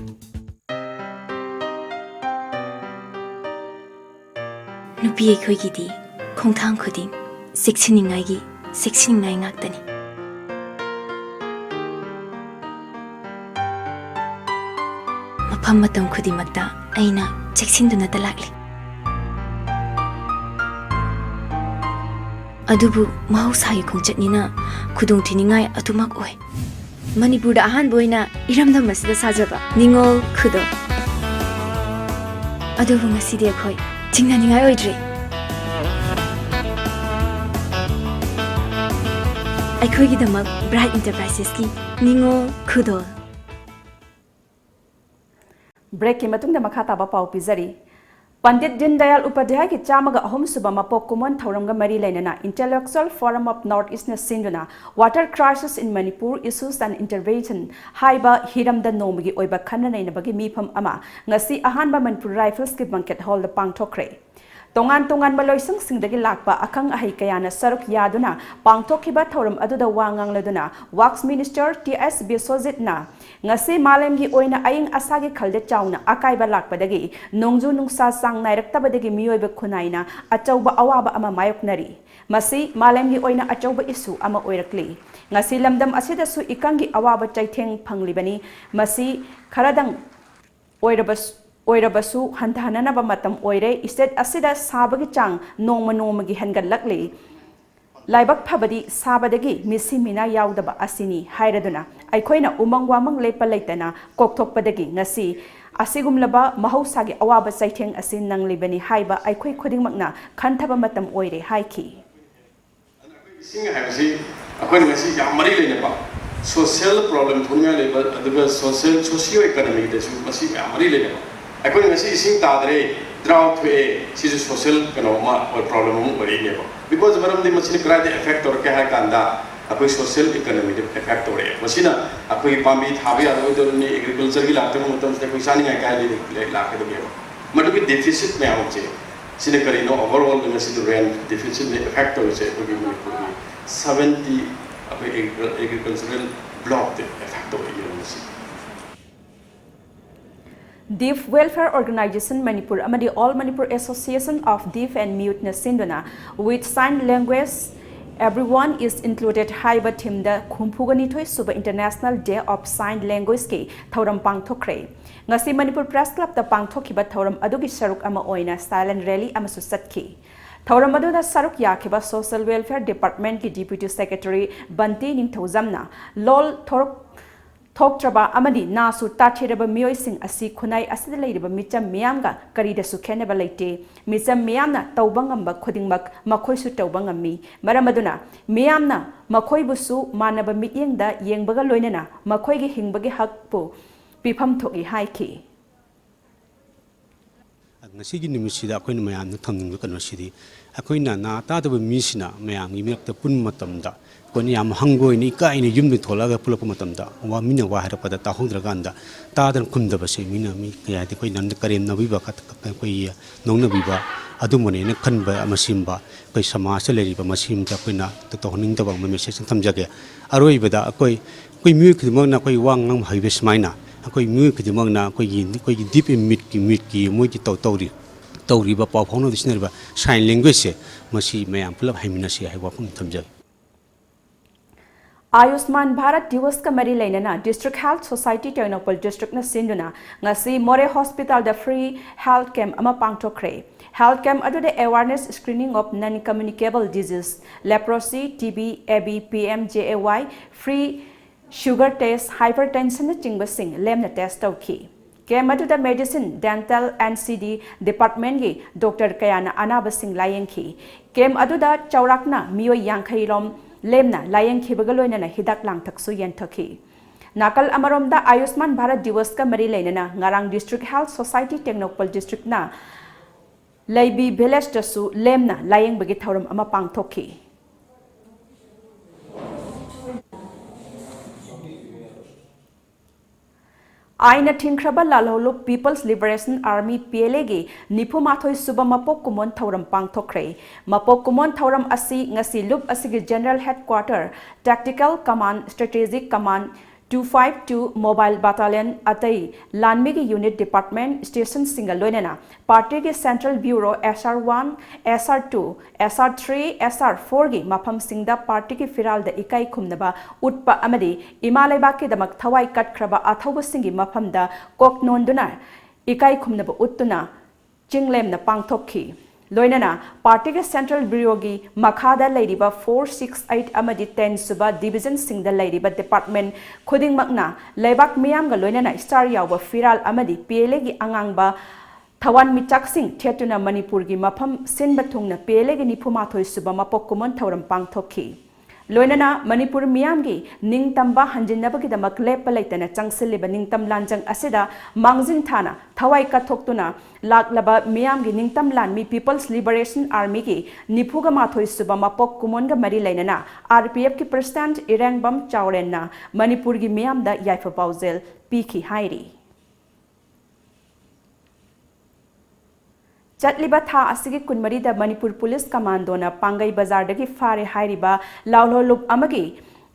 ꯅꯨꯄꯤ ꯑꯩꯈꯣꯏꯒꯤꯗꯤ ꯈꯣꯡꯊꯥꯡ ꯈꯨꯗꯤꯡ ꯆꯦꯛꯁꯤꯟꯅꯤꯡꯉꯥꯏꯒꯤ ꯆꯦꯛꯁꯤꯟꯅꯤꯡꯉꯥꯏ ꯉꯥꯛꯇꯅꯤ꯫ ꯃꯐꯝ ꯃꯇꯝ ꯈꯨꯗꯤꯡꯃꯛꯇ ꯑꯩꯅ ꯆꯦꯛꯁꯤꯟꯗꯨꯅꯇ ꯂꯥꯛꯂꯤ꯫ ꯑꯗꯨꯕꯨ ꯃꯍꯧꯁꯥꯒꯤ ꯈꯣꯡꯆꯠꯅꯤꯅ ꯈꯨꯗꯣꯡꯊꯤꯅꯤꯡꯉꯥꯏ ꯑꯗꯨꯃꯛ ꯑꯣꯏ꯫ ꯃꯅꯤꯄꯨꯔꯗ ꯑꯍꯥꯟꯕ ꯑꯣꯏꯅ ꯏꯔꯝꯗꯝ ꯑꯁꯤꯗ ꯁꯥꯖꯕ ꯅꯤꯉꯣꯜ ꯈꯨꯗꯣꯜ꯫ ꯑꯗꯨꯕꯨ ꯉꯁꯤꯗꯤ ꯑꯩꯈꯣꯏ ꯆꯤꯡꯅꯅꯤꯡꯉꯥꯏ ꯑꯣꯏꯗ꯭ꯔꯤ꯫ ꯑꯩꯈꯣꯏꯒꯤꯗꯃꯛ ꯕ꯭ꯔꯥꯏꯠ ꯏꯟꯇꯔꯄ꯭ꯔꯥꯏꯁꯦꯁꯀꯤ ꯅꯤꯉꯣꯜ ꯈꯨꯗꯣꯜ꯫ ꯕ꯭ꯔꯦꯛꯀꯤ ꯃꯇꯨꯡꯗ ꯃꯈꯥ ꯇꯥꯕ ꯄꯥꯎ ꯄꯤꯖꯔꯤ꯫ ꯄꯟꯗꯤꯠ ꯗꯤꯟ ꯗꯌꯥꯜ ꯎꯄꯥꯙ꯭ꯌꯥꯌꯒꯤ ꯆꯥꯝꯃꯒ ꯑꯍꯨꯝ ꯁꯨꯕ ꯃꯄꯣꯛ ꯀꯨꯝꯑꯣꯟ ꯊꯧꯔꯝꯒ ꯃꯔꯤ ꯂꯩꯅꯅ Intellectual Forum of North Eastꯅ ꯁꯤꯟꯗꯨꯅ Water Crisis in Manipur, Issues and Intervention ꯍꯥꯏꯕ ꯍꯤꯔꯝꯗ ꯅꯣꯡꯃꯒꯤ ꯑꯣꯏꯕ ꯈꯟꯅ ꯅꯩꯅꯕꯒꯤ ꯃꯤꯐꯝ ꯑꯃ ꯉꯁꯤ ꯑꯍꯥꯟꯕ ꯃꯅꯤꯄꯨꯔ ꯔꯥꯏꯐꯜꯁꯀꯤ ꯕꯪꯀꯦꯠ ꯍꯣꯜꯗ ꯄꯥꯡꯊꯣꯛꯈ꯭ꯔꯦ꯫ ꯇꯣꯉꯥꯟ ꯇꯣꯉꯥꯟꯕ ꯂꯣꯏꯁꯪꯁꯤꯡꯗꯒꯤ ꯂꯥꯛꯄ ꯑꯈꯪ ꯑꯍꯩ ꯀꯌꯥꯅ ꯁꯔꯨꯛ ꯌꯥꯗꯨꯅ ꯄꯥꯡꯊꯣꯛꯈꯤꯕ ꯊꯧꯔꯝ ꯑꯗꯨꯗ ꯋꯥ ꯉꯥꯡꯂꯗꯨꯅ Works Minister ꯇꯤ ꯑꯦꯁ ꯕꯤꯁ꯭ꯋꯖꯤꯠꯅ ꯉꯁꯤ ꯃꯥꯂꯦꯝꯒꯤ ꯑꯣꯏꯅ ꯑꯏꯪ ꯑꯁꯥꯒꯤ ꯈꯜꯗ ꯆꯥꯎꯅ ꯑꯀꯥꯏꯕ ꯂꯥꯛꯄꯗꯒꯤ ꯅꯣꯡꯖꯨ ꯅꯨꯡꯁꯥ ꯆꯥꯡ ꯅꯥꯏꯔꯛꯇꯕꯗꯒꯤ ꯃꯤꯑꯣꯏꯕ ꯈꯨꯟꯅꯥꯏꯅ ꯑꯆꯧꯕ ꯑꯋꯥꯕ ꯑꯃ ꯃꯥꯌꯣꯛꯅꯔꯤ꯫ ꯃꯁꯤ ꯃꯥꯂꯦꯝꯒꯤ ꯑꯣꯏꯅ ꯑꯆꯧꯕ issue ꯑꯃ ꯑꯣꯏꯔꯛꯂꯤ꯫ ꯉꯁꯤ ꯂꯝꯗꯝ ꯑꯁꯤꯗꯁꯨ ꯏꯀꯪꯒꯤ ꯑꯋꯥꯕ ꯆꯩꯊꯦꯡ ꯐꯪꯂꯤꯕꯅꯤ꯫ ꯃꯁꯤ ꯈꯔꯗꯪ ꯑꯣꯏꯔꯕꯁꯨ, ꯑꯣꯏꯔꯕꯁꯨ ꯍꯟꯊꯍꯟꯅꯅꯕ ꯃꯇꯝ ꯑꯣꯏꯔꯦ꯫ State ꯑꯁꯤꯗ ꯁꯥꯕꯒꯤ ꯆꯥꯡ ꯅꯣꯡꯃ ꯅꯣꯡꯃꯒꯤ ꯍꯦꯟꯒꯠꯂꯛꯂꯤ꯫ ꯂꯥꯏꯕꯛ ꯐꯕꯗꯤ ꯁꯥꯕꯗꯒꯤ ꯃꯤꯁꯤ ꯃꯤꯅꯥ ꯌꯥꯎꯗꯕ ꯑꯁꯤꯅꯤ ꯍꯥꯏꯔꯗꯨꯅ ꯑꯩꯈꯣꯏꯅ ꯎꯃꯪ ꯋꯥꯃꯪ ꯂꯦꯞꯄ ꯂꯩꯇꯅ ꯀꯣꯛꯊꯣꯛꯄꯗꯒꯤ ꯉꯁꯤ ꯑꯁꯤꯒꯨꯝꯂꯕ ꯃꯍꯧꯁꯥꯒꯤ ꯑꯋꯥꯕ ꯆꯩꯊꯦꯡ ꯑꯁꯤ ꯅꯪꯂꯤꯕꯅꯤ ꯍꯥꯏꯕ ꯑꯩꯈꯣꯏ ꯈꯨꯗꯤꯡꯃꯛꯅ ꯈꯟꯊꯕ ꯃꯇꯝ ꯑꯣꯏꯔꯦ ꯍꯥꯏꯈꯤ꯫ ꯏꯁꯤꯡ ꯍꯥꯏꯕꯁꯤ ꯑꯩꯈꯣꯏꯅ ꯉꯁꯤ ꯌꯥꯝ ꯃꯔꯤ ꯂꯩꯅꯕ, social problem ꯊꯣꯛꯅꯤꯡꯉꯥꯏ ꯂꯩꯕ, ꯑꯗꯨꯒ social, socio economicꯗꯁꯨ ꯃꯁꯤ ꯃꯌꯥꯝ ꯃꯔꯤ ꯂꯩꯅꯕ꯫ ꯑꯩꯈꯣꯏꯅ ꯉꯁꯤ ꯏꯁꯤꯡ ꯇꯥꯗ꯭ꯔꯦ, Drought ꯊꯣꯛꯑꯦ, ꯁꯤꯁꯨ social ꯀꯩꯅꯣ ꯑꯃ ꯑꯣꯏ, problem ꯑꯃ ꯑꯣꯏꯔꯛꯏꯅꯦꯕ꯫ Because ꯃꯔꯝꯗꯤ ꯃꯁꯤꯅ ꯀꯗꯥꯏꯗ effect ꯇꯧꯔꯛꯀꯦ ꯍꯥꯏ ꯀꯥꯟꯗ, ꯑꯩꯈꯣꯏ social economy ꯗ effect ꯇꯧꯔꯛꯑꯦ꯫ ꯃꯁꯤꯅ ꯑꯩꯈꯣꯏꯒꯤ ꯄꯥꯝꯕꯤ ꯊꯥꯕ ꯌꯥꯔꯣꯏꯗꯧꯔꯤꯅꯤ, agriculture ꯒꯤ ꯂꯥꯛꯇꯕ ꯃꯇꯝꯁꯤꯗ ꯑꯩꯈꯣꯏ ꯆꯥꯅꯤꯡꯉꯥꯏ ꯀꯥꯏꯗꯒꯤ ꯂꯥꯛꯀꯗꯒꯦꯕ? ꯃꯗꯨꯒꯤ deficit ꯃꯌꯥꯝꯁꯦ, ꯁꯤꯅ ꯀꯔꯤꯅꯣ? Overall ꯗ ꯉꯁꯤꯗꯤ rain deficit ꯅ effect ꯇꯧꯔꯤꯁꯦ ꯑꯩꯈꯣꯏꯒꯤ ꯃꯅꯤꯄꯨꯔꯒꯤ seventy ꯑꯩꯈꯣꯏ agricultural block ꯇ effect ꯇꯧꯔꯛꯏꯅꯦꯕ ꯉꯁꯤ꯫ Deaf Welfare Organisation Manipur ꯑꯃꯗꯤ All Manipur Association of Deaf and Mute ꯅ ꯁꯤꯟꯗꯨꯅ With Sign Language Everyone is Included ꯍꯥꯏꯕ theme ꯗ ꯍꯨꯝꯐꯨꯒ ꯅꯤꯊꯣꯏ ꯁꯨꯕ International Day of Sign Language ꯀꯤ ꯊꯧꯔꯝ ꯄꯥꯡꯊꯣꯛꯈ꯭ꯔꯦ꯫ ꯉꯁꯤ ꯃꯅꯤꯄꯨꯔ Press Club ꯇ ꯄꯥꯡꯊꯣꯛꯈꯤꯕ ꯊꯧꯔꯝ ꯑꯗꯨꯒꯤ ꯁꯔꯨꯛ ꯑꯃ ꯑꯣꯏꯅ silent rally ꯑꯃꯁꯨ ꯆꯠꯈꯤ꯫ ꯊꯧꯔꯝ ꯑꯗꯨꯗ ꯁꯔꯨꯛ ꯌꯥꯈꯤꯕ Social Welfare Department ꯀꯤ Deputy Secretary ꯕꯟꯇꯤ ꯅꯤꯡꯊꯧꯖꯝꯅ ꯂꯣꯜ ꯊꯣꯔꯛ ꯊꯣꯛꯇ꯭ꯔꯕ ꯑꯃꯗꯤ ꯅꯥꯁꯨ ꯇꯥꯊꯤꯔꯕ ꯃꯤꯑꯣꯏꯁꯤꯡ ꯑꯁꯤ ꯈꯨꯟꯅꯥꯏ ꯑꯁꯤꯗ ꯂꯩꯔꯤꯕ ꯃꯤꯆꯝ ꯃꯤꯌꯥꯝꯒ ꯀꯔꯤꯗꯁꯨ ꯈꯦꯠꯅꯕ ꯂꯩꯇꯦ꯫ ꯃꯤꯆꯝ ꯃꯤꯌꯥꯝꯅ ꯇꯧꯕ ꯉꯝꯕ ꯈꯨꯗꯤꯡꯃꯛ ꯃꯈꯣꯏꯁꯨ ꯇꯧꯕ ꯉꯝꯃꯤ꯫ ꯃꯔꯝ ꯑꯗꯨꯅ ꯃꯤꯌꯥꯝꯅ ꯃꯈꯣꯏꯕꯨꯁꯨ ꯃꯥꯟꯅꯕ ꯃꯤꯠꯌꯦꯡꯗ ꯌꯦꯡꯕꯒ ꯂꯣꯏꯅꯅ ꯃꯈꯣꯏꯒꯤ ꯍꯤꯡꯕꯒꯤ ꯍꯛꯄꯨ ꯄꯤꯐꯝ ꯊꯣꯛꯏ ꯍꯥꯏꯈꯤ꯫ ꯉꯁꯤꯒꯤ ꯅꯨꯃꯤꯠꯁꯤꯗ ꯑꯩꯈꯣꯏꯅ ꯃꯌꯥꯝꯗ ꯊꯝꯅꯤꯡꯕ ꯀꯩꯅꯣꯁꯤꯗꯤ, ꯑꯩꯈꯣꯏꯅ ꯅꯥ ꯇꯥꯗꯕ ꯃꯤꯁꯤꯅ ꯃꯌꯥꯝꯒꯤ ꯃꯔꯛꯇ ꯄꯨꯟꯕ ꯃꯇꯝꯗ, ꯑꯩꯈꯣꯏꯅ ꯌꯥꯝ ꯍꯪꯒꯣꯏꯅ ꯏꯀꯥꯏꯅ ꯌꯨꯝꯗ ꯊꯣꯛꯂꯛꯑꯒ ꯄꯨꯜꯂꯛꯄ ꯃꯇꯝꯗ, ꯋꯥ ꯃꯤꯅ ꯋꯥ ꯍꯥꯏꯔꯛꯄꯗ ꯇꯥꯍꯧꯗ꯭ꯔꯀꯥꯟꯗ, ꯇꯥꯗꯅ ꯈꯨꯝꯗꯕꯁꯦ, ꯃꯤꯅ ꯃꯤ ꯀꯌꯥꯗꯤ ꯑꯩꯈꯣꯏ ꯅꯪꯅ ꯀꯔꯦꯝꯅꯕꯤꯕ, ꯑꯩꯈꯣꯏꯒꯤ ꯅꯣꯛꯅꯕꯤꯕ ꯑꯗꯨꯝꯕꯅꯦꯅ ꯈꯟꯕ ꯃꯁꯤꯃ ꯑꯩꯈꯣꯏ ꯁꯃꯥꯖꯇ ꯂꯩꯔꯤꯕ ꯃꯁꯤꯃꯗ ꯑꯩꯈꯣꯏꯅ ꯇꯧꯍꯟꯅꯤꯡꯗꯕ ꯑꯃ message ꯑꯃ ꯊꯝꯖꯒꯦ꯫ ꯑꯔꯣꯏꯕꯗ ꯑꯩꯈꯣꯏ, ꯑꯩꯈꯣꯏ ꯃꯤꯑꯣꯏ ꯈꯨꯗꯤꯡꯃꯛꯅ ꯑꯩꯈꯣꯏ ꯋꯥ ꯉꯥꯡꯕ ꯍꯩꯕ ꯁꯨꯃꯥꯏꯅ ꯑꯩꯈꯣꯏ ꯃꯤꯑꯣꯏ ꯈꯨꯗꯤꯡꯃꯛꯅ ꯑꯩꯈꯣꯏꯒꯤ, ꯑꯩꯈꯣꯏꯒꯤ deaf and mute ꯀꯤ, mute ꯀꯤ ꯃꯣꯏꯒꯤ ꯇꯧ-, ꯇꯧꯔꯤ-, ꯇꯧꯔꯤꯕ ꯄꯥꯎ ꯐꯥꯎꯅꯕꯗ ꯁꯤꯖꯤꯟꯅꯔꯤꯕ sign language ꯁꯦ, ꯃꯁꯤ ꯃꯌꯥꯝ ꯄꯨꯂꯞ ꯍꯩꯃꯤꯟꯅꯁꯤ ꯍꯥꯏꯕ ꯋꯥꯐꯝ ꯊꯝꯖꯒꯦ꯫ ꯑꯥꯌꯨꯁꯃꯥꯟ ꯚꯥꯔꯠ ꯗꯤꯋꯁꯀ ꯃꯔꯤ ꯂꯩꯅꯅ District Health Society Tengnoupal district ꯅ ꯁꯤꯟꯗꯨꯅ ꯉꯁꯤ ꯃꯣꯔꯦ hospital ꯗ free health camp ꯑꯃ ꯄꯥꯡꯊꯣꯛꯈ꯭ꯔꯦ꯫ Health camp ꯑꯗꯨꯗ awareness screening of non communicable disease, leprosy, TB, AB, PMJAY, free sugar test, hypertension ꯅꯆꯤꯡꯕꯁꯤꯡ ꯂꯦꯝꯅ test ꯇꯧꯈꯤ꯫ Camp ꯑꯗꯨꯗ medicine, dental, NCD department ꯀꯤ doctor ꯀꯌꯥꯅ ꯑꯅꯥꯕꯁꯤꯡ ꯂꯥꯌꯦꯡꯈꯤ꯫ Camp ꯑꯗꯨꯗ ꯆꯥꯎꯔꯥꯛꯅ ꯃꯤꯑꯣꯏ ꯌꯥꯡꯈꯩ ꯔꯣꯝ ꯂꯦꯝꯅ ꯂꯥꯌꯦꯡꯈꯤꯕꯒ ꯂꯣꯏꯅꯅ ꯍꯤꯗꯥꯛ ꯂꯥꯡꯊꯛꯁꯨ ꯌꯦꯟꯊꯣꯛꯈꯤ꯫ ꯅꯥꯀꯜ ꯑꯃꯔꯣꯝꯗ ꯑꯥꯌꯨꯁꯃꯥꯟ ꯚꯥꯔꯠ ꯗꯤꯋꯁꯀ ꯃꯔꯤ ꯂꯩꯅꯅ ꯉꯔꯥꯡ District Health Society Tengnoupal district ꯅ ꯂꯩꯕꯤ ꯚꯤꯂꯦꯖꯇꯁꯨ ꯂꯦꯝꯅ ꯂꯥꯌꯦꯡꯕꯒꯤ ꯊꯧꯔꯝ ꯑꯃ ꯄꯥꯡꯊꯣꯛꯈꯤ꯫ ꯑꯥꯏꯟꯅ ꯊꯤꯡꯈ꯭ꯔꯕ ꯂꯥꯜꯍꯧꯂꯨꯞ People's Liberation Army, P L Aꯒꯤ ꯅꯤꯐꯨ ꯃꯥꯊꯣꯏ ꯁꯨꯕ ꯃꯄꯣꯛ ꯀꯨꯝꯑꯣꯟ ꯊꯧꯔꯝ ꯄꯥꯡꯊꯣꯛꯈ꯭ꯔꯦ꯫ ꯃꯄꯣꯛ ꯀꯨꯝꯑꯣꯟ ꯊꯧꯔꯝ ꯑꯁꯤ ꯉꯁꯤ ꯂꯨꯞ ꯑꯁꯤꯒꯤ General Headquarter, Tactical Command, Strategic Command, two five two Mobile Battalion, ꯑꯇꯩ ꯂꯥꯟꯃꯤꯒꯤ unit department stationꯁꯤꯡꯒ ꯂꯣꯏꯅꯅ ꯄꯥꯔꯇꯤꯒꯤ Central Bureau, S R one, S R two, S R three, S R fourꯒꯤ ꯃꯐꯝꯁꯤꯡꯗ ꯄꯥꯔꯇꯤꯒꯤ ꯐꯤꯔꯥꯜꯗ ꯏꯀꯥꯏ ꯈꯨꯝꯅꯕ ꯎꯠꯄ ꯑꯃꯗꯤ ꯏꯃꯥ ꯂꯩꯕꯥꯛꯀꯤꯗꯃꯛ ꯊꯋꯥꯏ ꯀꯠꯈ꯭ꯔꯕ ꯑꯊꯧꯕꯁꯤꯡꯒꯤ ꯃꯐꯝꯗ ꯀꯣꯛ ꯅꯣꯟꯗꯨꯅ ꯏꯀꯥꯏ ꯈꯨꯝꯅꯕ ꯎꯠꯇꯨꯅ ꯆꯤꯡꯂꯦꯝꯅ ꯄꯥꯡꯊꯣꯛꯈꯤ꯫ ꯂꯣꯏꯅꯅ ꯄꯥꯔꯇꯤꯒꯤ Central Bureauꯒꯤ ꯃꯈꯥꯗ ꯂꯩꯔꯤꯕ four six eight ꯑꯃꯗꯤ ten ꯁꯨꯕ divisionꯁꯤꯡꯗ ꯂꯩꯔꯤꯕ department ꯈꯨꯗꯤꯡꯃꯛꯅ ꯂꯩꯕꯥꯛ ꯃꯤꯌꯥꯝꯒ ꯂꯣꯏꯅꯅ star ꯌꯥꯎꯕ ꯐꯤꯔꯥꯜ ꯑꯃꯗꯤ P L Aꯒꯤ ꯑꯉꯥꯡꯕ ꯊꯋꯥꯟꯃꯤꯆꯥꯛꯁꯤꯡ ꯊꯦꯠꯇꯨꯅ ꯃꯅꯤꯄꯨꯔꯒꯤ ꯃꯐꯝ ꯁꯤꯟꯕ ꯊꯨꯡꯅ P L Aꯒꯤ ꯅꯤꯐꯨ ꯃꯥꯊꯣꯏ ꯁꯨꯕ ꯃꯄꯣꯛ ꯀꯨꯝꯑꯣꯟ ꯊꯧꯔꯝ ꯄꯥꯡꯊꯣꯛꯈꯤ꯫ ꯂꯣꯏꯅꯅ ꯃꯅꯤꯄꯨꯔ ꯃꯤꯌꯥꯝꯒꯤ ꯅꯤꯡꯇꯝꯕ ꯍꯟꯖꯤꯟꯅꯕꯒꯤꯗꯃꯛ ꯂꯦꯞꯄ ꯂꯩꯇꯅ ꯆꯪꯁꯤꯜꯂꯤꯕ ꯅꯤꯡꯇꯝ ꯂꯥꯟꯖꯪ ꯑꯁꯤꯗ ꯃꯥꯡꯖꯤꯟ ꯊꯥꯅ ꯊꯋꯥꯏ ꯀꯠꯊꯣꯛꯇꯨꯅ ꯂꯥꯛꯂꯕ ꯃꯤꯌꯥꯝꯒꯤ ꯅꯤꯡꯇꯝ ꯂꯥꯟꯃꯤ People's Liberation Armyꯒꯤ ꯅꯤꯐꯨꯒ ꯃꯥꯊꯣꯏ ꯁꯨꯕ ꯃꯄꯣꯛ ꯀꯨꯝꯑꯣꯟꯒ ꯃꯔꯤ ꯂꯩꯅꯅ R P Fꯀꯤ President ꯏꯔꯦꯡꯕꯝ ꯆꯥꯎꯔꯦꯟꯅ ꯃꯅꯤꯄꯨꯔꯒꯤ ꯃꯤꯌꯥꯝꯗ ꯌꯥꯏꯐ ꯄꯥꯎꯖꯦꯜ ꯄꯤꯈꯤ ꯍꯥꯏꯔꯤ꯫ ꯆꯠꯂꯤꯕ ꯊꯥ ꯑꯁꯤꯒꯤ ꯀꯨꯟꯃꯔꯤꯗ ꯃꯅꯤꯄꯨꯔ ꯄꯨꯂꯤꯁ ꯀꯃꯥꯟꯗꯣꯅ ꯄꯥꯡꯒꯩ ꯕꯖꯥꯔꯗꯒꯤ ꯐꯥꯔꯦ ꯍꯥꯏꯔꯤꯕ ꯂꯥꯎꯍꯣꯂꯨꯞ ꯑꯃꯒꯤ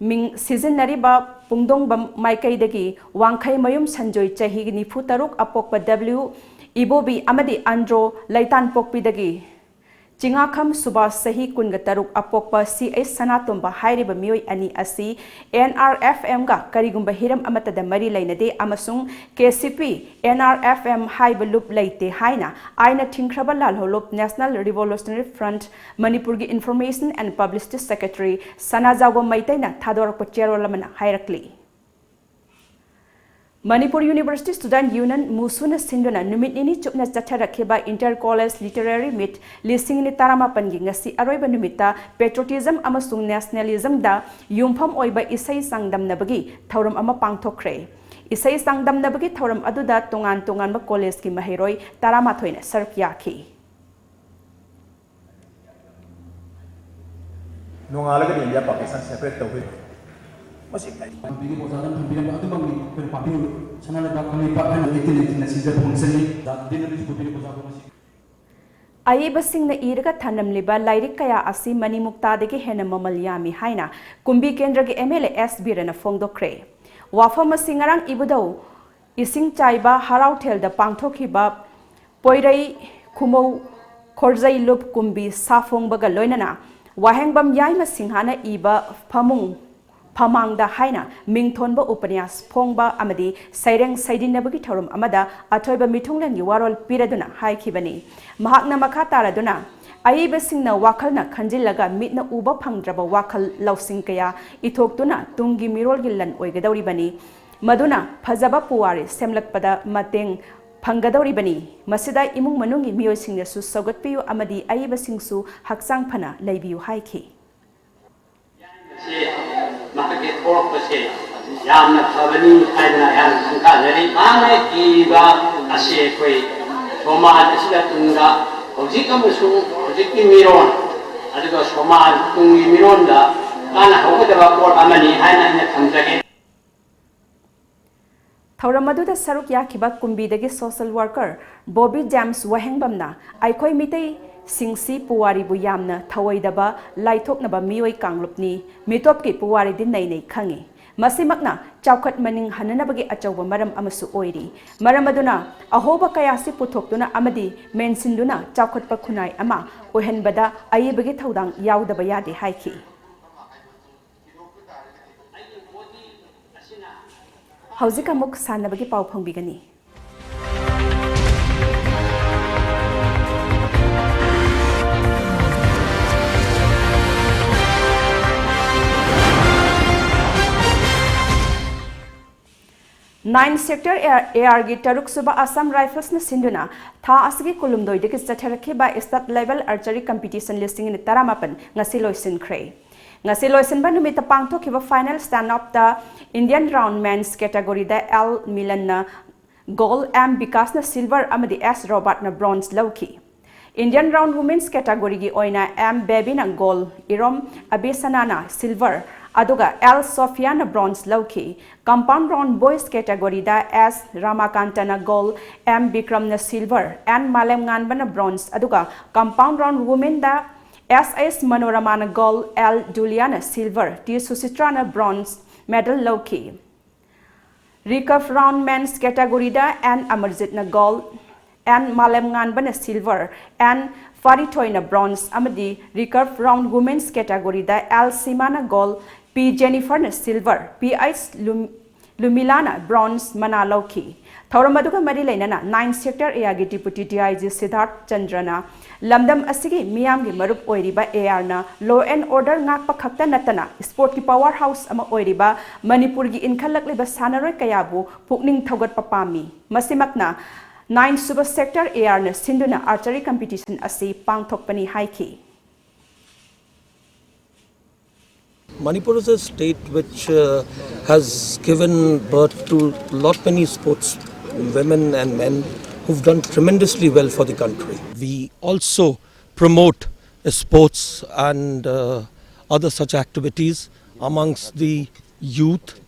ꯃꯤꯡ ꯁꯤꯖꯤꯟꯅꯔꯤꯕ ꯄꯨꯡꯗꯣꯡꯕꯝ ꯃꯥꯏꯀꯩꯗꯒꯤ ꯋꯥꯡꯈꯩꯃꯌꯨꯝ ꯁꯟꯖꯣꯏ, ꯆꯍꯤ ꯅꯤꯐꯨ ꯇꯔꯨꯛ, ꯑꯄꯣꯛꯄ W ꯏꯕꯣꯕꯤ ꯑꯃꯗꯤ ꯑꯟꯗ꯭ꯔꯣ ꯂꯩꯇꯥꯟꯄꯣꯛꯄꯤꯗꯒꯤ ꯆꯤꯉꯥꯈꯝ ꯁꯨꯕꯥꯁ, ꯆꯍꯤ ꯀꯨꯟꯒ ꯇꯔꯨꯛ, ꯑꯄꯣꯛꯄ C H ꯁꯅꯥꯇꯣꯝꯕ ꯍꯥꯏꯔꯤꯕ ꯃꯤꯑꯣꯏ ꯑꯅꯤ ꯑꯁꯤ N R F Mꯒ ꯀꯔꯤꯒꯨꯝꯕ ꯍꯤꯔꯝ ꯑꯃꯠꯇꯗ ꯃꯔꯤ ꯂꯩꯅꯗꯦ ꯑꯃꯁꯨꯡ K C P N R F M ꯍꯥꯏꯕ ꯂꯨꯞ ꯂꯩꯇꯦ ꯍꯥꯏꯅ ꯑꯥꯏꯟꯅ ꯊꯤꯡꯈ꯭ꯔꯕ ꯂꯥꯜꯍꯧꯂꯨꯞ National Revolutionary Front ꯃꯅꯤꯄꯨꯔꯒꯤ Information and Publicity Secretary ꯁꯅꯥꯖꯥꯎꯕ ꯃꯩꯇꯩꯅ ꯊꯥꯗꯣꯔꯛꯄ ꯆꯦꯔꯣꯜ ꯑꯃꯅ ꯍꯥꯏꯔꯛꯂꯤ꯫ ꯃꯅꯤꯄꯨꯔ University Student Union, ꯃꯨꯁꯨꯅ ꯁꯤꯟꯗꯨꯅ ꯅꯨꯃꯤꯠ ꯅꯤꯅꯤ ꯆꯨꯞꯅ ꯆꯠꯊꯔꯛꯈꯤꯕ Inter College Literary Meet ꯂꯤꯁꯤꯡ ꯑꯅꯤ ꯇꯔꯥꯃꯥꯄꯟꯒꯤ ꯉꯁꯤ ꯑꯔꯣꯏꯕ ꯅꯨꯃꯤꯠꯇ patriotism ꯑꯃꯁꯨꯡ nationalismꯗ ꯌꯨꯝꯐꯝ ꯑꯣꯏꯕ ꯏꯁꯩ ꯆꯥꯡꯗꯝꯅꯕꯒꯤ ꯊꯧꯔꯝ ꯑꯃ ꯄꯥꯡꯊꯣꯛꯈ꯭ꯔꯦ꯫ ꯏꯁꯩ ꯆꯥꯡꯗꯝꯅꯕꯒꯤ ꯊꯧꯔꯝ ꯑꯗꯨꯗ ꯇꯣꯉꯥꯟ ꯇꯣꯉꯥꯟꯕ collegeꯀꯤ ꯃꯍꯩꯔꯣꯏ ꯇꯔꯥꯃꯥꯊꯣꯏꯅ ꯁꯔꯨꯛ ꯌꯥꯈꯤ꯫ ꯅꯣꯡꯉꯥꯜꯂꯒꯗꯤ ꯏꯟꯗꯤꯌꯥ ꯄꯥꯀꯤꯁꯇꯥꯟ ꯁꯦꯄꯔꯦꯠ ꯇꯧꯈ꯭ꯔꯦ꯫ ꯃꯁꯤ ꯀꯔꯤ ꯄꯥꯝꯕꯤꯔꯤꯕ ꯑꯣꯖꯥꯗꯨꯅ ꯊꯝꯕꯤꯔꯝꯕ ꯑꯗꯨꯃꯛꯅꯤ꯫ ꯑꯩꯈꯣꯏꯅ ꯄꯥꯝꯕꯤꯔꯤꯕ ꯁꯅꯥ ꯂꯩꯕꯥꯛ ꯀꯪꯂꯩꯄꯥꯛ ꯍꯥꯏꯅ ꯑꯩꯠꯇꯤꯟ ꯅꯥꯏꯟꯇꯤꯟꯗ ꯁꯤꯖꯕ ꯐꯪꯁꯟꯅꯤ꯫ ꯗꯤꯟ ꯑꯂꯤꯁ ꯄꯨꯕꯤꯔꯤꯕ ꯑꯣꯖꯥꯕꯨ ꯃꯁꯤ ꯑꯏꯕꯁꯤꯡꯅ ꯏꯔꯒ ꯊꯅꯝꯂꯤꯕ ꯂꯥꯏꯔꯤꯛ ꯀꯌꯥ ꯑꯁꯤ ꯃꯅꯤꯃꯨꯛꯇꯥꯗꯒꯤ ꯍꯦꯟꯅ ꯃꯃꯜ ꯌꯥꯝꯃꯤ ꯍꯥꯏꯅ ꯀꯨꯝꯕꯤ ꯀꯦꯟꯗ꯭ꯔꯒꯤ ꯑꯦꯝ ꯑꯦꯜ ꯑꯦ ꯑꯦꯁ ꯕꯤꯔꯅ ꯐꯣꯡꯗꯣꯛꯈ꯭ꯔꯦ꯫ ꯋꯥꯐꯝ ꯑꯁꯤ ꯉꯔꯥꯡ ꯏꯕꯨꯙꯧ ꯏꯁꯤꯡ ꯆꯥꯏꯕ ꯍꯔꯥꯎꯊꯦꯜꯗ ꯄꯥꯡꯊꯣꯛꯈꯤꯕ ꯄꯣꯏꯔꯩ ꯈꯨꯃꯧ ꯈꯣꯔꯖꯩ ꯂꯨꯞ ꯀꯨꯝꯕꯤ ꯁꯥꯐꯣꯡꯕꯒ ꯂꯣꯏꯅꯅ ꯋꯥꯍꯦꯡꯕꯝ ꯌꯥꯏꯃ ꯁꯤꯡꯍꯥꯅ ꯏꯕ ꯐꯃꯨꯡ ꯐꯃꯥꯡꯗ ꯍꯥꯏꯅ ꯃꯤꯡꯊꯣꯟꯕ ꯎꯄꯅ꯭ꯌꯥꯁ ꯐꯣꯡꯕ ꯑꯃꯗꯤ ꯁꯩꯔꯦꯡ ꯁꯩꯗꯤꯟꯅꯕꯒꯤ ꯊꯧꯔꯝ ꯑꯃꯗ ꯑꯊꯣꯏꯕ ꯃꯤꯊꯨꯡꯂꯦꯟꯒꯤ ꯋꯥꯔꯣꯜ ꯄꯤꯔꯗꯨꯅ ꯍꯥꯏꯈꯤꯕꯅꯤ꯫ ꯃꯍꯥꯛꯅ ꯃꯈꯥ ꯇꯥꯔꯗꯨꯅ, ꯑꯏꯕꯁꯤꯡꯅ ꯋꯥꯈꯜꯅ ꯈꯟꯖꯤꯜꯂꯒ ꯃꯤꯠꯅ ꯎꯕ ꯐꯪꯗ꯭ꯔꯕ ꯋꯥꯈꯜ ꯂꯧꯁꯤꯡ ꯀꯌꯥ ꯏꯊꯣꯛꯇꯨꯅ ꯇꯨꯡꯒꯤ ꯃꯤꯔꯣꯜꯒꯤ ꯂꯟ ꯑꯣꯏꯒꯗꯧꯔꯤꯕꯅꯤ꯫ ꯃꯗꯨꯅ ꯐꯖꯕ ꯄꯨꯋꯥꯔꯤ ꯁꯦꯝꯂꯛꯄꯗ ꯃꯇꯦꯡ ꯐꯪꯒꯗꯧꯔꯤꯕꯅꯤ꯫ ꯃꯁꯤꯗ ꯏꯃꯨꯡ ꯃꯅꯨꯡꯒꯤ ꯃꯤꯑꯣꯏꯁꯤꯡꯅꯁꯨ ꯁꯧꯒꯠꯄꯤꯌꯨ ꯑꯃꯗꯤ ꯑꯏꯕꯁꯤꯡꯁꯨ ꯍꯛꯆꯥꯡ ꯐꯅ ꯂꯩꯕꯤꯌꯨ ꯍꯥꯏꯈꯤ꯫ ꯑꯁꯤ ꯃꯍꯥꯛꯀꯤ ꯊꯣꯛꯂꯛꯄꯁꯦ ꯌꯥꯝꯅ ꯐꯕꯅꯤ ꯍꯥꯏꯗꯅ ꯑꯩꯍꯥꯛꯅ ꯈꯪꯊꯥꯖꯔꯤ꯫ ꯃꯍꯥꯛꯅ ꯏꯕ ꯑꯁꯤ ꯑꯩꯈꯣꯏ ꯁꯃꯥꯖ ꯑꯁꯤꯗ ꯇꯨꯡꯗ ꯍꯧꯖꯤꯛ ꯑꯃꯁꯨꯡ ꯍꯧꯖꯤꯛꯀꯤ ꯃꯤꯔꯣꯟ ꯑꯗꯨꯒ ꯁꯃꯥꯖ ꯇꯨꯡꯒꯤ ꯃꯤꯔꯣꯟꯗ ꯀꯥꯟꯅꯍꯧꯒꯗꯕ ꯄꯣꯠ ꯑꯃꯅꯤ ꯍꯥꯏꯅ ꯑꯩꯅ ꯊꯝꯖꯒꯦ꯫ ꯊꯧꯔꯝ ꯑꯗꯨꯗ ꯁꯔꯨꯛ ꯌꯥꯈꯤꯕ ꯀꯨꯝꯕꯤꯗꯒꯤ ꯁꯣꯁꯦꯜ ꯋꯥꯔꯀꯔ ꯕꯣꯕꯤ ꯖꯦꯝꯁ ꯋꯥꯍꯦꯡꯕꯝꯅ ꯑꯩꯈꯣꯏ ꯃꯤꯇꯩꯁꯤꯡꯁꯤ ꯄꯨꯋꯥꯔꯤꯕꯨ ꯌꯥꯝꯅ ꯊꯧꯑꯣꯏꯗꯕ ꯂꯥꯏꯊꯣꯛꯅꯕ ꯃꯤꯑꯣꯏ ꯀꯥꯡꯂꯨꯞꯅꯤ, ꯃꯤꯇꯣꯞꯀꯤ ꯄꯨꯋꯥꯔꯤꯗꯤ ꯅꯩꯅꯩ ꯈꯪꯏ꯫ ꯃꯁꯤꯃꯛꯅ ꯆꯥꯎꯈꯠ ꯃꯅꯤꯡ ꯍꯟꯅꯅꯕꯒꯤ ꯑꯆꯧꯕ ꯃꯔꯝ ꯑꯃꯁꯨ ꯑꯣꯏꯔꯤ꯫ ꯃꯔꯝ ꯑꯗꯨꯅ ꯑꯍꯣꯕ ꯀꯌꯥꯁꯤ ꯄꯨꯊꯣꯛꯇꯨꯅ ꯑꯃꯗꯤ ꯃꯦꯟꯁꯤꯟꯗꯨꯅ ꯆꯥꯎꯈꯠꯄ ꯈꯨꯟꯅꯥꯏ ꯑꯃ ꯑꯣꯏꯍꯟꯕꯗ ꯑꯏꯕꯒꯤ ꯊꯧꯗꯥꯡ ꯌꯥꯎꯗꯕ ꯌꯥꯗꯦ ꯍꯥꯏꯈꯤ꯫ ꯍꯧꯖꯤꯛ ꯑꯃꯨꯛ ꯁꯥꯟꯅꯕꯒꯤ ꯄꯥꯎ ꯐꯪꯕꯤꯒꯅꯤ꯫ ꯅꯥꯏꯟ ꯁꯦꯛꯇꯔ ꯑꯦ ꯑꯥꯔꯒꯤ ꯇꯔꯨꯛ ꯁꯨꯕ ꯑꯁꯥꯝ ꯔꯥꯏꯐꯜꯁꯅ ꯁꯤꯟꯗꯨꯅ ꯊꯥ ꯑꯁꯤꯒꯤ ꯀꯨꯟꯍꯨꯝꯗꯣꯏꯗꯒꯤ ꯆꯠꯊꯔꯛꯈꯤꯕ state level archery competition ꯂꯤꯁꯤꯡ ꯑꯅꯤ ꯇꯔꯥꯃꯥꯄꯟ ꯉꯁꯤ ꯂꯣꯏꯁꯤꯟꯈ꯭ꯔꯦ꯫ ꯉꯁꯤ ꯂꯣꯏꯁꯤꯟꯕ ꯅꯨꯃꯤꯠꯇ ꯄꯥꯡꯊꯣꯛꯈꯤꯕ final stand-up ꯇ Indian round men's category ꯗ ꯑꯦꯜ ꯃꯤꯂꯟꯅ gold, ꯑꯦꯝ ꯕꯤꯀꯥꯁꯅ silver ꯑꯃꯗꯤ ꯑꯦꯁ ꯔꯣꯕꯥꯔꯠꯅ bronze ꯂꯧꯈꯤ꯫ Indian round women's categoryꯒꯤ ꯑꯣꯏꯅ ꯑꯦꯝ ꯕꯦꯕꯤꯅ ꯒꯣꯜ, ꯏꯔꯣꯝ ꯑꯕꯤꯁꯅꯥꯅ ꯁꯤꯜꯚꯔ, ꯑꯗꯨꯒ ꯑꯦꯜ ꯁꯣꯐꯤꯌꯥꯅ ꯕ꯭ꯔꯣꯟꯖ ꯂꯧꯈꯤ꯫ Compound round boys categoryꯗ ꯑꯦꯁ ꯔꯥꯃꯥꯀꯥꯟꯇꯅ ꯒꯣꯜ, ꯑꯦꯝ ꯕꯤꯀ꯭ꯔꯝꯅ ꯁꯤꯜꯚꯔ, ꯑꯦꯟ ꯃꯥꯂꯦꯝꯉꯥꯟꯕꯅ ꯕ꯭ꯔꯣꯟꯖ, ꯑꯗꯨꯒ compound round womenꯗ ꯑꯦꯁ ꯑꯦꯁ ꯃꯅꯣꯔꯃꯥꯅ ꯒꯣꯜ, ꯑꯦꯜ ꯖꯨꯂꯤꯌꯥꯅ ꯁꯤꯜꯚꯔ, ꯇꯤ ꯁꯨꯁꯤꯇ꯭ꯔꯥꯅ ꯕ꯭ꯔꯣꯟꯖ ꯃꯦꯗꯜ ꯂꯧꯈꯤ꯫ Recurve round men's categoryꯗ ꯑꯦꯟ ꯑꯃꯔꯖꯤꯠꯅ ꯒꯣꯜ, ꯑꯦꯟ ꯃꯥꯂꯦꯝꯉꯥꯟꯕꯅ ꯁꯤꯜꯚꯔ, ꯑꯦꯟ ꯐꯥꯔꯤꯊꯣꯏꯅ ꯕ꯭ꯔꯣꯟꯖ ꯑꯃꯗꯤ recurve round women's categoryꯗ ꯑꯦꯜ ꯁꯤꯃꯥꯅ ꯒꯣꯜ, ꯄꯤ ꯖꯦꯅꯤꯐꯔꯅ ꯁꯤꯜꯚꯔ, ꯄꯤ ꯑꯩꯆ ꯂꯨꯝ-, ꯂꯨꯃꯤꯂꯥꯅ ꯕ꯭ꯔꯣꯟꯖ ꯃꯅꯥ ꯂꯧꯈꯤ꯫ ꯊꯧꯔꯝ ꯑꯗꯨꯒ ꯃꯔꯤ ꯂꯩꯅꯅ ꯅꯥꯏꯟ ꯁꯦꯛꯇꯔ ꯑꯦꯌꯥꯔꯒꯤ deputy D I G Siddharth ꯆꯟꯗ꯭ꯔꯅ ꯂꯝꯗꯝ ꯑꯁꯤꯒꯤ ꯃꯤꯌꯥꯝꯒꯤ ꯃꯔꯨꯞ ꯑꯣꯏꯔꯤꯕ ꯑꯦꯌꯥꯔꯅ law and order ꯉꯥꯛꯄ ꯈꯛꯇ ꯅꯠꯇꯅ ꯁ꯭ꯄꯣꯔꯠꯀꯤ ꯄꯥꯋꯔ ꯍꯥꯎꯁ ꯑꯃ ꯑꯣꯏꯔꯤꯕ ꯃꯅꯤꯄꯨꯔꯒꯤ ꯏꯟꯈꯠꯂꯛꯂꯤꯕ ꯁꯥꯟꯅꯔꯣꯏ ꯀꯌꯥꯕꯨ ꯄꯨꯛꯅꯤꯡ ꯊꯧꯒꯠꯄ ꯄꯥꯝꯃꯤ꯫ ꯃꯁꯤꯃꯛꯅ ꯅꯥꯏꯟ ꯁꯨꯕ ꯁꯦꯛꯇꯔ ꯑꯦꯌꯥꯔꯅ ꯁꯤꯟꯗꯨꯅ archery competition ꯑꯁꯤ ꯄꯥꯡꯊꯣꯛꯄꯅꯤ ꯍꯥꯏꯈꯤ꯫ Manipur is a state which uh, has given birth to lot many sports women and men who've done tremendously well for the country. We also promote sports and uh, other such activities amongst the youth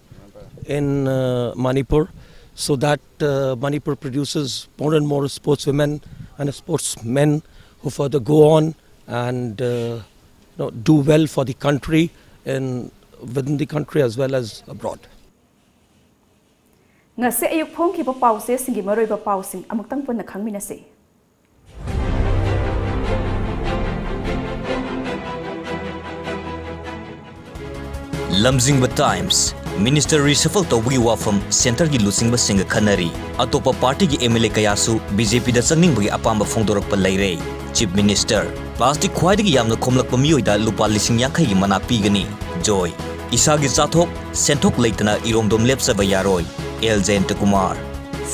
in uh, Manipur, so that uh, Manipur produces more and more sportswomen and sportsmen who further go on and uh, you know, do well for the country and within the country as well as abroad. ꯉꯁꯤ ꯑꯌꯨꯛ ꯐꯣꯡꯈꯤꯕ ꯄꯥꯎꯆꯦꯁꯤꯡꯒꯤ ꯃꯔꯨꯑꯣꯏꯕ ꯄꯥꯎꯁꯤꯡ ꯑꯃꯨꯛꯇꯪ ꯄꯨꯟꯅ ꯈꯪꯃꯤꯟꯅꯁꯤ꯫ ꯂꯝꯖꯤꯡꯕ times, minister ꯔꯤꯁꯐꯜ ꯇꯧꯕꯒꯤ ꯋꯥꯐꯝ ꯁꯦꯟꯇꯔꯒꯤ ꯂꯨꯆꯤꯡꯕꯁꯤꯡꯒ ꯈꯟꯅꯔꯤ꯫ ꯑꯇꯣꯞꯄ ꯄꯥꯔꯇꯤꯒꯤ ꯑꯦꯝ ꯑꯦꯜ ꯑꯦ ꯀꯌꯥꯁꯨ ꯕꯤ ꯖꯦ ꯄꯤꯗ ꯆꯪꯅꯤꯡꯕꯒꯤ ꯑꯄꯥꯝꯕ ꯐꯣꯡꯗꯣꯔꯛꯄ ꯂꯩꯔꯦ꯫ ꯆꯤꯐ ꯃꯤꯅꯤꯁꯇꯔ, ꯄ꯭ꯂꯥꯁꯇꯤꯛ ꯈ꯭ꯋꯥꯏꯗꯒꯤ ꯌꯥꯝꯅ ꯈꯣꯝꯂꯛꯄ ꯃꯤꯑꯣꯏꯗ ꯂꯨꯄꯥ ꯂꯤꯁꯤꯡ ꯌꯥꯡꯈꯩꯒꯤ ꯃꯅꯥ ꯄꯤꯒꯅꯤ꯫ ꯖꯣꯏ, ꯏꯁꯥꯒꯤ ꯆꯥꯊꯣꯛ ꯁꯦꯟꯊꯣꯛ ꯂꯩꯇꯅ ꯏꯔꯣꯝꯗꯣꯝ ꯂꯦꯞꯆꯕ ꯌꯥꯔꯣꯏ꯫ ꯑꯦꯜ ꯖꯌꯟꯇꯀꯨꯃꯥꯔ꯫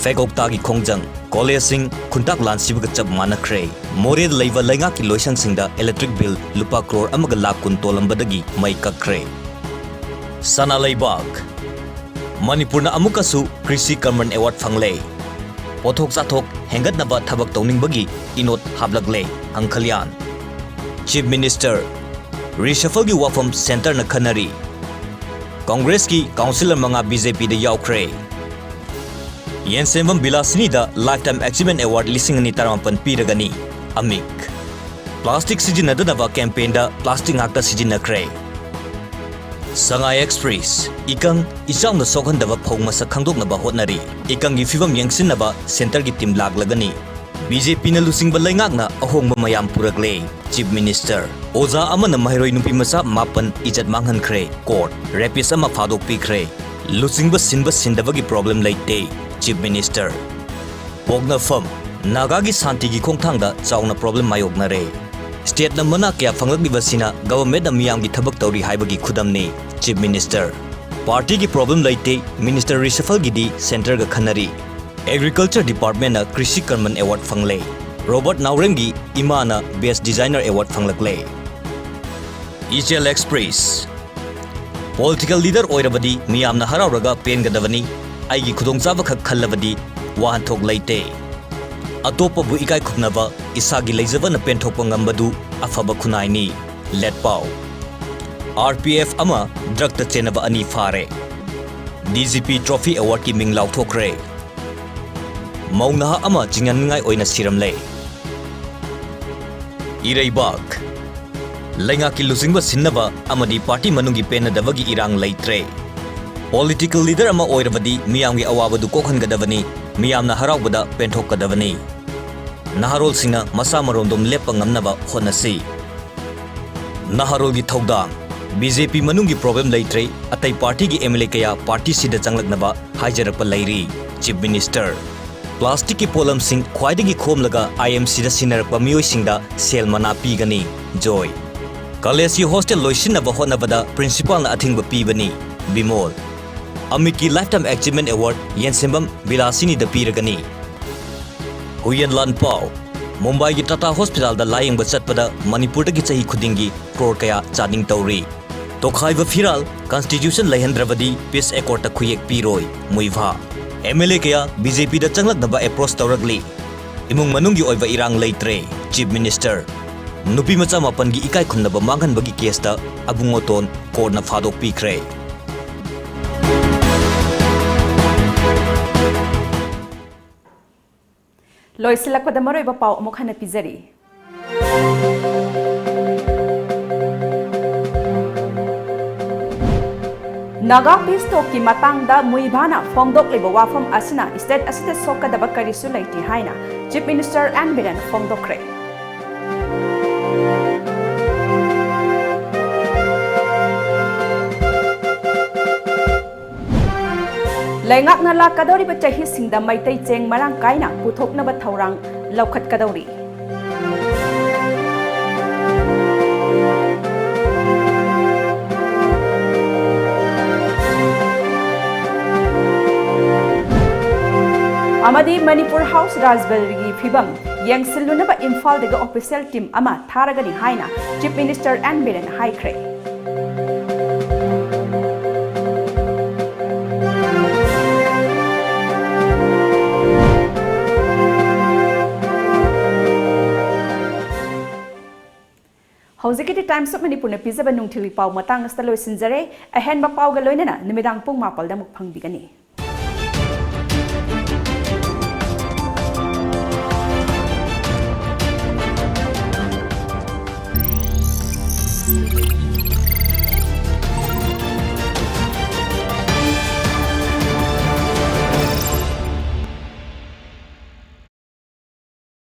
ꯐꯦꯒꯣꯛꯇꯥꯒꯤ ꯈꯣꯡꯖꯪ, ꯀꯣꯂꯦꯖꯁꯤꯡ ꯈꯨꯟꯇꯥꯛ ꯂꯥꯟꯁꯤꯕꯒ ꯆꯞ ꯃꯥꯟꯅꯈ꯭ꯔꯦ꯫ ꯃꯣꯔꯦꯗ ꯂꯩꯕ ꯂꯩꯉꯥꯛꯀꯤ ꯂꯣꯏꯁꯪꯁꯤꯡꯗ ꯏꯂꯦꯛꯇ꯭ꯔꯤꯛ ꯕꯤꯜ ꯂꯨꯄꯥ ꯀ꯭ꯔꯣꯔ ꯑꯃꯒ ꯂꯥꯈ ꯀꯨꯟ ꯇꯣꯜꯂꯝꯕꯗꯒꯤ ꯃꯩ ꯀꯛꯈ꯭ꯔꯦ꯫ ꯁꯅꯥ ꯂꯩꯕꯥꯛ꯫ ꯃꯅꯤꯄꯨꯔꯅ ꯑꯃꯨꯛꯀꯁꯨ ꯀ꯭ꯔꯤꯁꯤ ꯀꯔꯃꯟ ꯑꯦꯋꯥꯔꯗ ꯐꯪꯂꯦ꯫ ꯄꯣꯠꯊꯣꯛ ꯆꯥꯊꯣꯛ ꯍꯦꯟꯒꯠꯅꯕ ꯊꯕꯛ ꯇꯧꯅꯤꯡꯕꯒꯤ ꯏꯅꯣꯠ ꯍꯥꯞꯂꯛꯂꯦ ꯍꯪꯈꯜꯌꯥꯟ꯫ Chief Minister, reshuffleꯒꯤ ꯋꯥꯐꯝ centreꯅ ꯈꯟꯅꯔꯤ꯫ Congressꯀꯤ councillor ꯃꯉꯥ BJPꯗ ꯌꯥꯎꯈ꯭ꯔꯦ꯫ ꯌꯦꯟꯁꯦꯝꯕꯝ ꯕꯤꯂꯥꯁꯤꯅꯤꯗ Lifetime Achievement Award ꯂꯤꯁꯤꯡ ꯑꯅꯤ ꯇꯔꯥꯃꯥꯄꯟ ꯄꯤꯔꯒꯅꯤ꯫ ꯑꯃꯤꯛ꯫ Plastic ꯁꯤꯖꯤꯟꯅꯗꯅꯕ campaignꯗ plastic ꯉꯥꯛꯇ ꯁꯤꯖꯤꯟꯅꯈ꯭ꯔꯦ꯫ ꯁꯉꯥꯏ Express, ꯏꯀꯪ ꯏꯆꯥꯎꯅ ꯁꯣꯛꯍꯟꯗꯕ ꯐꯧ ꯃꯁꯛ ꯈꯪꯗꯣꯛꯅꯕ ꯍꯣꯠꯅꯔꯤ꯫ ꯏꯀꯪꯒꯤ ꯐꯤꯕꯝ ꯌꯦꯡꯁꯤꯟꯅꯕ centreꯒꯤ team ꯂꯥꯛꯂꯒꯅꯤ꯫ BJPꯅ ꯂꯨꯆꯤꯡꯕ ꯂꯩꯉꯥꯛꯅ ꯑꯍꯣꯡꯕ ꯃꯌꯥꯝ ꯄꯨꯔꯛꯂꯦ꯫ Chief Minister, ꯑꯣꯖꯥ ꯑꯃꯅ ꯃꯍꯩꯔꯣꯏ ꯅꯨꯄꯤ ꯃꯆꯥ ꯃꯥꯄꯟ ꯏꯖꯠ ꯃꯥꯡꯍꯟꯈ꯭ꯔꯦ꯫ Court, rapist ꯑꯃ ꯐꯥꯗꯣꯛꯄꯤꯈ꯭ꯔꯦ꯫ ꯂꯨꯆꯤꯡꯕ ꯁꯤꯟꯕ ꯁꯤꯟꯗꯕꯒꯤ problem ꯂꯩꯇꯦ꯫ Chief Minister, ꯄꯣꯛꯅꯐꯝ, ꯅꯥꯒꯥꯒꯤ ꯁꯥꯟꯇꯤꯒꯤ ꯈꯣꯡꯊꯥꯡꯗ ꯆꯥꯎꯅ problem ꯃꯥꯌꯣꯛꯅꯔꯦ꯫ Stateꯅ ꯃꯅꯥ ꯀꯌꯥ ꯐꯪꯂꯛꯂꯤꯕꯁꯤꯅ governmentꯅ ꯃꯤꯌꯥꯝꯒꯤ ꯊꯕꯛ ꯇꯧꯔꯤ ꯍꯥꯏꯕꯒꯤ ꯈꯨꯗꯝꯅꯤ꯫ Chief Minister, partyꯒꯤ problem ꯂꯩꯇꯦ, minister reshuffleꯒꯤꯗꯤ centreꯒ ꯈꯟꯅꯔꯤ꯫ Agriculture Departmentꯅ Krishi Karman Award ꯐꯪꯂꯦ꯫ Robert Naoremꯒꯤ ꯏꯃꯥꯅ Best Designer Award ꯐꯪꯂꯛꯂꯦ꯫ ꯏꯆꯦꯜ Express, political leader ꯑꯣꯏꯔꯕꯗꯤ ꯃꯤꯌꯥꯝꯅ ꯍꯔꯥꯎꯔꯒ ꯄꯦꯟꯒꯗꯕꯅꯤ꯫ ꯑꯩꯒꯤ ꯈꯨꯗꯣꯡꯆꯥꯕ ꯈꯛ ꯈꯜꯂꯕꯗꯤ ꯋꯥꯍꯟꯊꯣꯛ ꯂꯩꯇꯦ꯫ ꯑꯇꯣꯞꯄꯕꯨ ꯏꯀꯥꯏ ꯈꯨꯝꯅꯕ, ꯏꯁꯥꯒꯤ ꯂꯩꯖꯕꯅ ꯄꯦꯟꯊꯣꯛꯄ ꯉꯝꯕꯗꯨ ꯑꯐꯕ ꯈꯨꯟꯅꯥꯏꯅꯤ꯫ ꯂꯦꯠꯄꯥꯎ꯫ RPF ꯑꯃ drugꯇ ꯆꯦꯟꯅꯕ ꯑꯅꯤ ꯐꯥꯔꯦ꯫ DGP Trophy Awardꯀꯤ ꯃꯤꯡ ꯂꯥꯎꯊꯣꯛꯈ꯭ꯔꯦ꯫ ꯃꯧ ꯅꯍꯥ ꯑꯃ ꯆꯤꯡꯅꯅꯤꯡꯉꯥꯏ ꯑꯣꯏꯅ ꯁꯤꯔꯝꯂꯦ꯫ ꯏꯔꯩꯕꯥꯛ꯫ ꯂꯩꯉꯥꯛꯀꯤ ꯂꯨꯆꯤꯡꯕ ꯁꯤꯟꯅꯕ ꯑꯃꯗꯤ party ꯃꯅꯨꯡꯒꯤ ꯄꯦꯟꯅꯗꯕꯒꯤ ꯏꯔꯥꯡ ꯂꯩꯇ꯭ꯔꯦ꯫ Political leader ꯑꯃ ꯑꯣꯏꯔꯕꯗꯤ ꯃꯤꯌꯥꯝꯒꯤ ꯑꯋꯥꯕꯗꯨ ꯀꯣꯛꯍꯟꯒꯗꯕꯅꯤ, ꯃꯤꯌꯥꯝꯅ ꯍꯔꯥꯎꯕꯗ ꯄꯦꯟꯊꯣꯛꯀꯗꯕꯅꯤ꯫ ꯅꯍꯥꯔꯣꯜꯁꯤꯡꯅ ꯃꯁꯥ ꯃꯔꯣꯝꯗꯣꯝ ꯂꯦꯞꯄ ꯉꯝꯅꯕ ꯍꯣꯠꯅꯁꯤ꯫ ꯅꯍꯥꯔꯣꯜꯒꯤ ꯊꯧꯗꯥꯡ꯫ BJP ꯃꯅꯨꯡꯒꯤ problem ꯂꯩꯇ꯭ꯔꯦ, ꯑꯇꯩ partyꯒꯤ MLA ꯀꯌꯥ partyꯁꯤꯗ ꯆꯪꯂꯛꯅꯕ ꯍꯥꯏꯖꯔꯛꯄ ꯂꯩꯔꯤ꯫ Chief Minister, plasticꯀꯤ ꯄꯣꯠꯂꯝꯁꯤꯡ ꯈ꯭ꯋꯥꯏꯗꯒꯤ ꯈꯣꯝꯂꯒ IMCꯗ ꯁꯤꯟꯅꯔꯛꯄ ꯃꯤꯑꯣꯏꯁꯤꯡꯗ ꯁꯦꯜ ꯃꯅꯥ ꯄꯤꯒꯅꯤ꯫ ꯖꯣꯏ꯫ Collegeꯀꯤ hostel ꯂꯣꯏꯁꯤꯟꯅꯕ ꯍꯣꯠꯅꯕꯗ principalꯅ ꯑꯊꯤꯡꯕ ꯄꯤꯕꯅꯤ꯫ ꯕꯤꯃꯣꯜ꯫ ꯑꯃꯤꯛꯀꯤ Lifetime Achievement Award ꯌꯦꯟꯁꯦꯝꯕꯝ ꯕꯤꯂꯥꯁꯤꯅꯤꯗ ꯄꯤꯔꯒꯅꯤ꯫ ꯍꯨꯏꯌꯦꯟ ꯂꯥꯟꯄꯥꯎ꯫ ꯃꯨꯝꯕꯥꯏꯒꯤ Tata Hospitalꯗ ꯂꯥꯌꯦꯡꯕ ꯆꯠꯄꯗ ꯃꯅꯤꯄꯨꯔꯗꯒꯤ ꯆꯍꯤ ꯈꯨꯗꯤꯡꯒꯤ crore ꯀꯌꯥ charging ꯇꯧꯔꯤ꯫ ꯇꯣꯈꯥꯏꯕ ꯐꯤꯔꯥꯜ, constitution ꯂꯩꯍꯟꯗ꯭ꯔꯕꯗꯤ peace accordꯇ ꯈꯨꯌꯦꯛ ꯄꯤꯔꯣꯏ, ꯃꯨꯏꯚꯥ꯫ ꯑꯦꯝ ꯑꯦꯜ ꯑꯦ ꯀꯌꯥ ꯕꯤ ꯖꯦ ꯄꯤꯗ ꯆꯪꯂꯛꯅꯕ ꯑꯦꯄ꯭ꯔꯣꯆ ꯇꯧꯔꯛꯂꯤ꯫ ꯏꯃꯨꯡ ꯃꯅꯨꯡꯒꯤ ꯑꯣꯏꯕ ꯏꯔꯥꯡ ꯂꯩꯇ꯭ꯔꯦ꯫ Chief minister. ꯅꯨꯄꯤ ꯃꯆꯥ ꯃꯥꯄꯟꯒꯤ ꯏꯀꯥꯏ ꯈꯨꯝꯅꯕ ꯃꯥꯡꯍꯟꯕꯒꯤ ꯀꯦꯁꯇ ꯑꯕꯨꯡꯉꯣꯇꯣꯟ ꯀꯣꯔꯠꯅ ꯐꯥꯗꯣꯛꯄꯤꯈ꯭ꯔꯦ꯫ ꯂꯣꯏꯁꯤꯜꯂꯛꯄꯗ ꯃꯔꯨꯑꯣꯏꯕ ꯄꯥꯎ ꯑꯃꯨꯛ ꯍꯟꯅ ꯄꯤꯖꯔꯤ꯫ ꯅꯥꯒꯥ ꯄꯤꯁ ꯇꯣꯛꯀꯤ ꯃꯇꯥꯡꯗ ꯃꯨꯏꯚꯥꯅ ꯐꯣꯡꯗꯣꯛꯂꯤꯕ ꯋꯥꯐꯝ ꯑꯁꯤꯅ ꯁ꯭ꯇꯦꯠ ꯑꯁꯤꯗ ꯁꯣꯛꯀꯗꯕ ꯀꯔꯤꯁꯨ ꯂꯩꯇꯦ ꯍꯥꯏꯅ ꯆꯤꯐ ꯃꯤꯅꯤꯁꯇꯔ ꯑꯦꯟ ꯕꯤꯔꯦꯟ ꯐꯣꯡꯗꯣꯛꯈ꯭ꯔꯦ꯫ ꯂꯩꯉꯥꯛꯅ ꯂꯥꯛꯀꯗꯧꯔꯤꯕ ꯆꯍꯤꯁꯤꯡꯗ ꯃꯩꯇꯩ ꯆꯦꯡ ꯃꯔꯥꯡ ꯀꯥꯏꯅ ꯄꯨꯊꯣꯛꯅꯕ ꯊꯧꯔꯥꯡ ꯂꯧꯈꯠꯀꯗꯧꯔꯤ꯫ ꯑꯃꯗꯤ ꯃꯅꯤꯄꯨꯔ ꯍꯥꯎꯁ ꯔꯥꯖꯕꯂꯤꯒꯤ ꯐꯤꯕꯝ ꯌꯦꯡꯁꯤꯜꯂꯨꯅꯕ ꯏꯝꯐꯥꯜꯗꯒꯤ ꯑꯣꯐꯤꯁꯤꯌꯦꯜ ꯇꯤꯝ ꯑꯃ ꯊꯥꯔꯒꯅꯤ ꯍꯥꯏꯅ ꯆꯤꯐ ꯃꯤꯅꯤꯁꯇꯔ ꯑꯦꯟ ꯕꯤꯔꯦꯟꯅ ꯍꯥꯏꯈ꯭ꯔꯦ꯫ ꯍꯧꯖꯤꯛꯀꯤꯗꯤ Times of Manipurꯅ ꯄꯤꯖꯕ ꯅꯨꯡꯊꯤꯜꯒꯤ ꯄꯥꯎ ꯃꯇꯥꯡ ꯑꯁꯤꯗ ꯂꯣꯏꯁꯤꯟꯖꯔꯦ꯫ ꯑꯍꯦꯟꯕ ꯄꯥꯎꯒ ꯂꯣꯏꯅꯅ ꯅꯨꯃꯤꯗꯥꯡ ꯄꯨꯡ ꯃꯥꯄꯜꯗ ꯑꯃꯨꯛ ꯐꯪꯕꯤꯒꯅꯤ꯫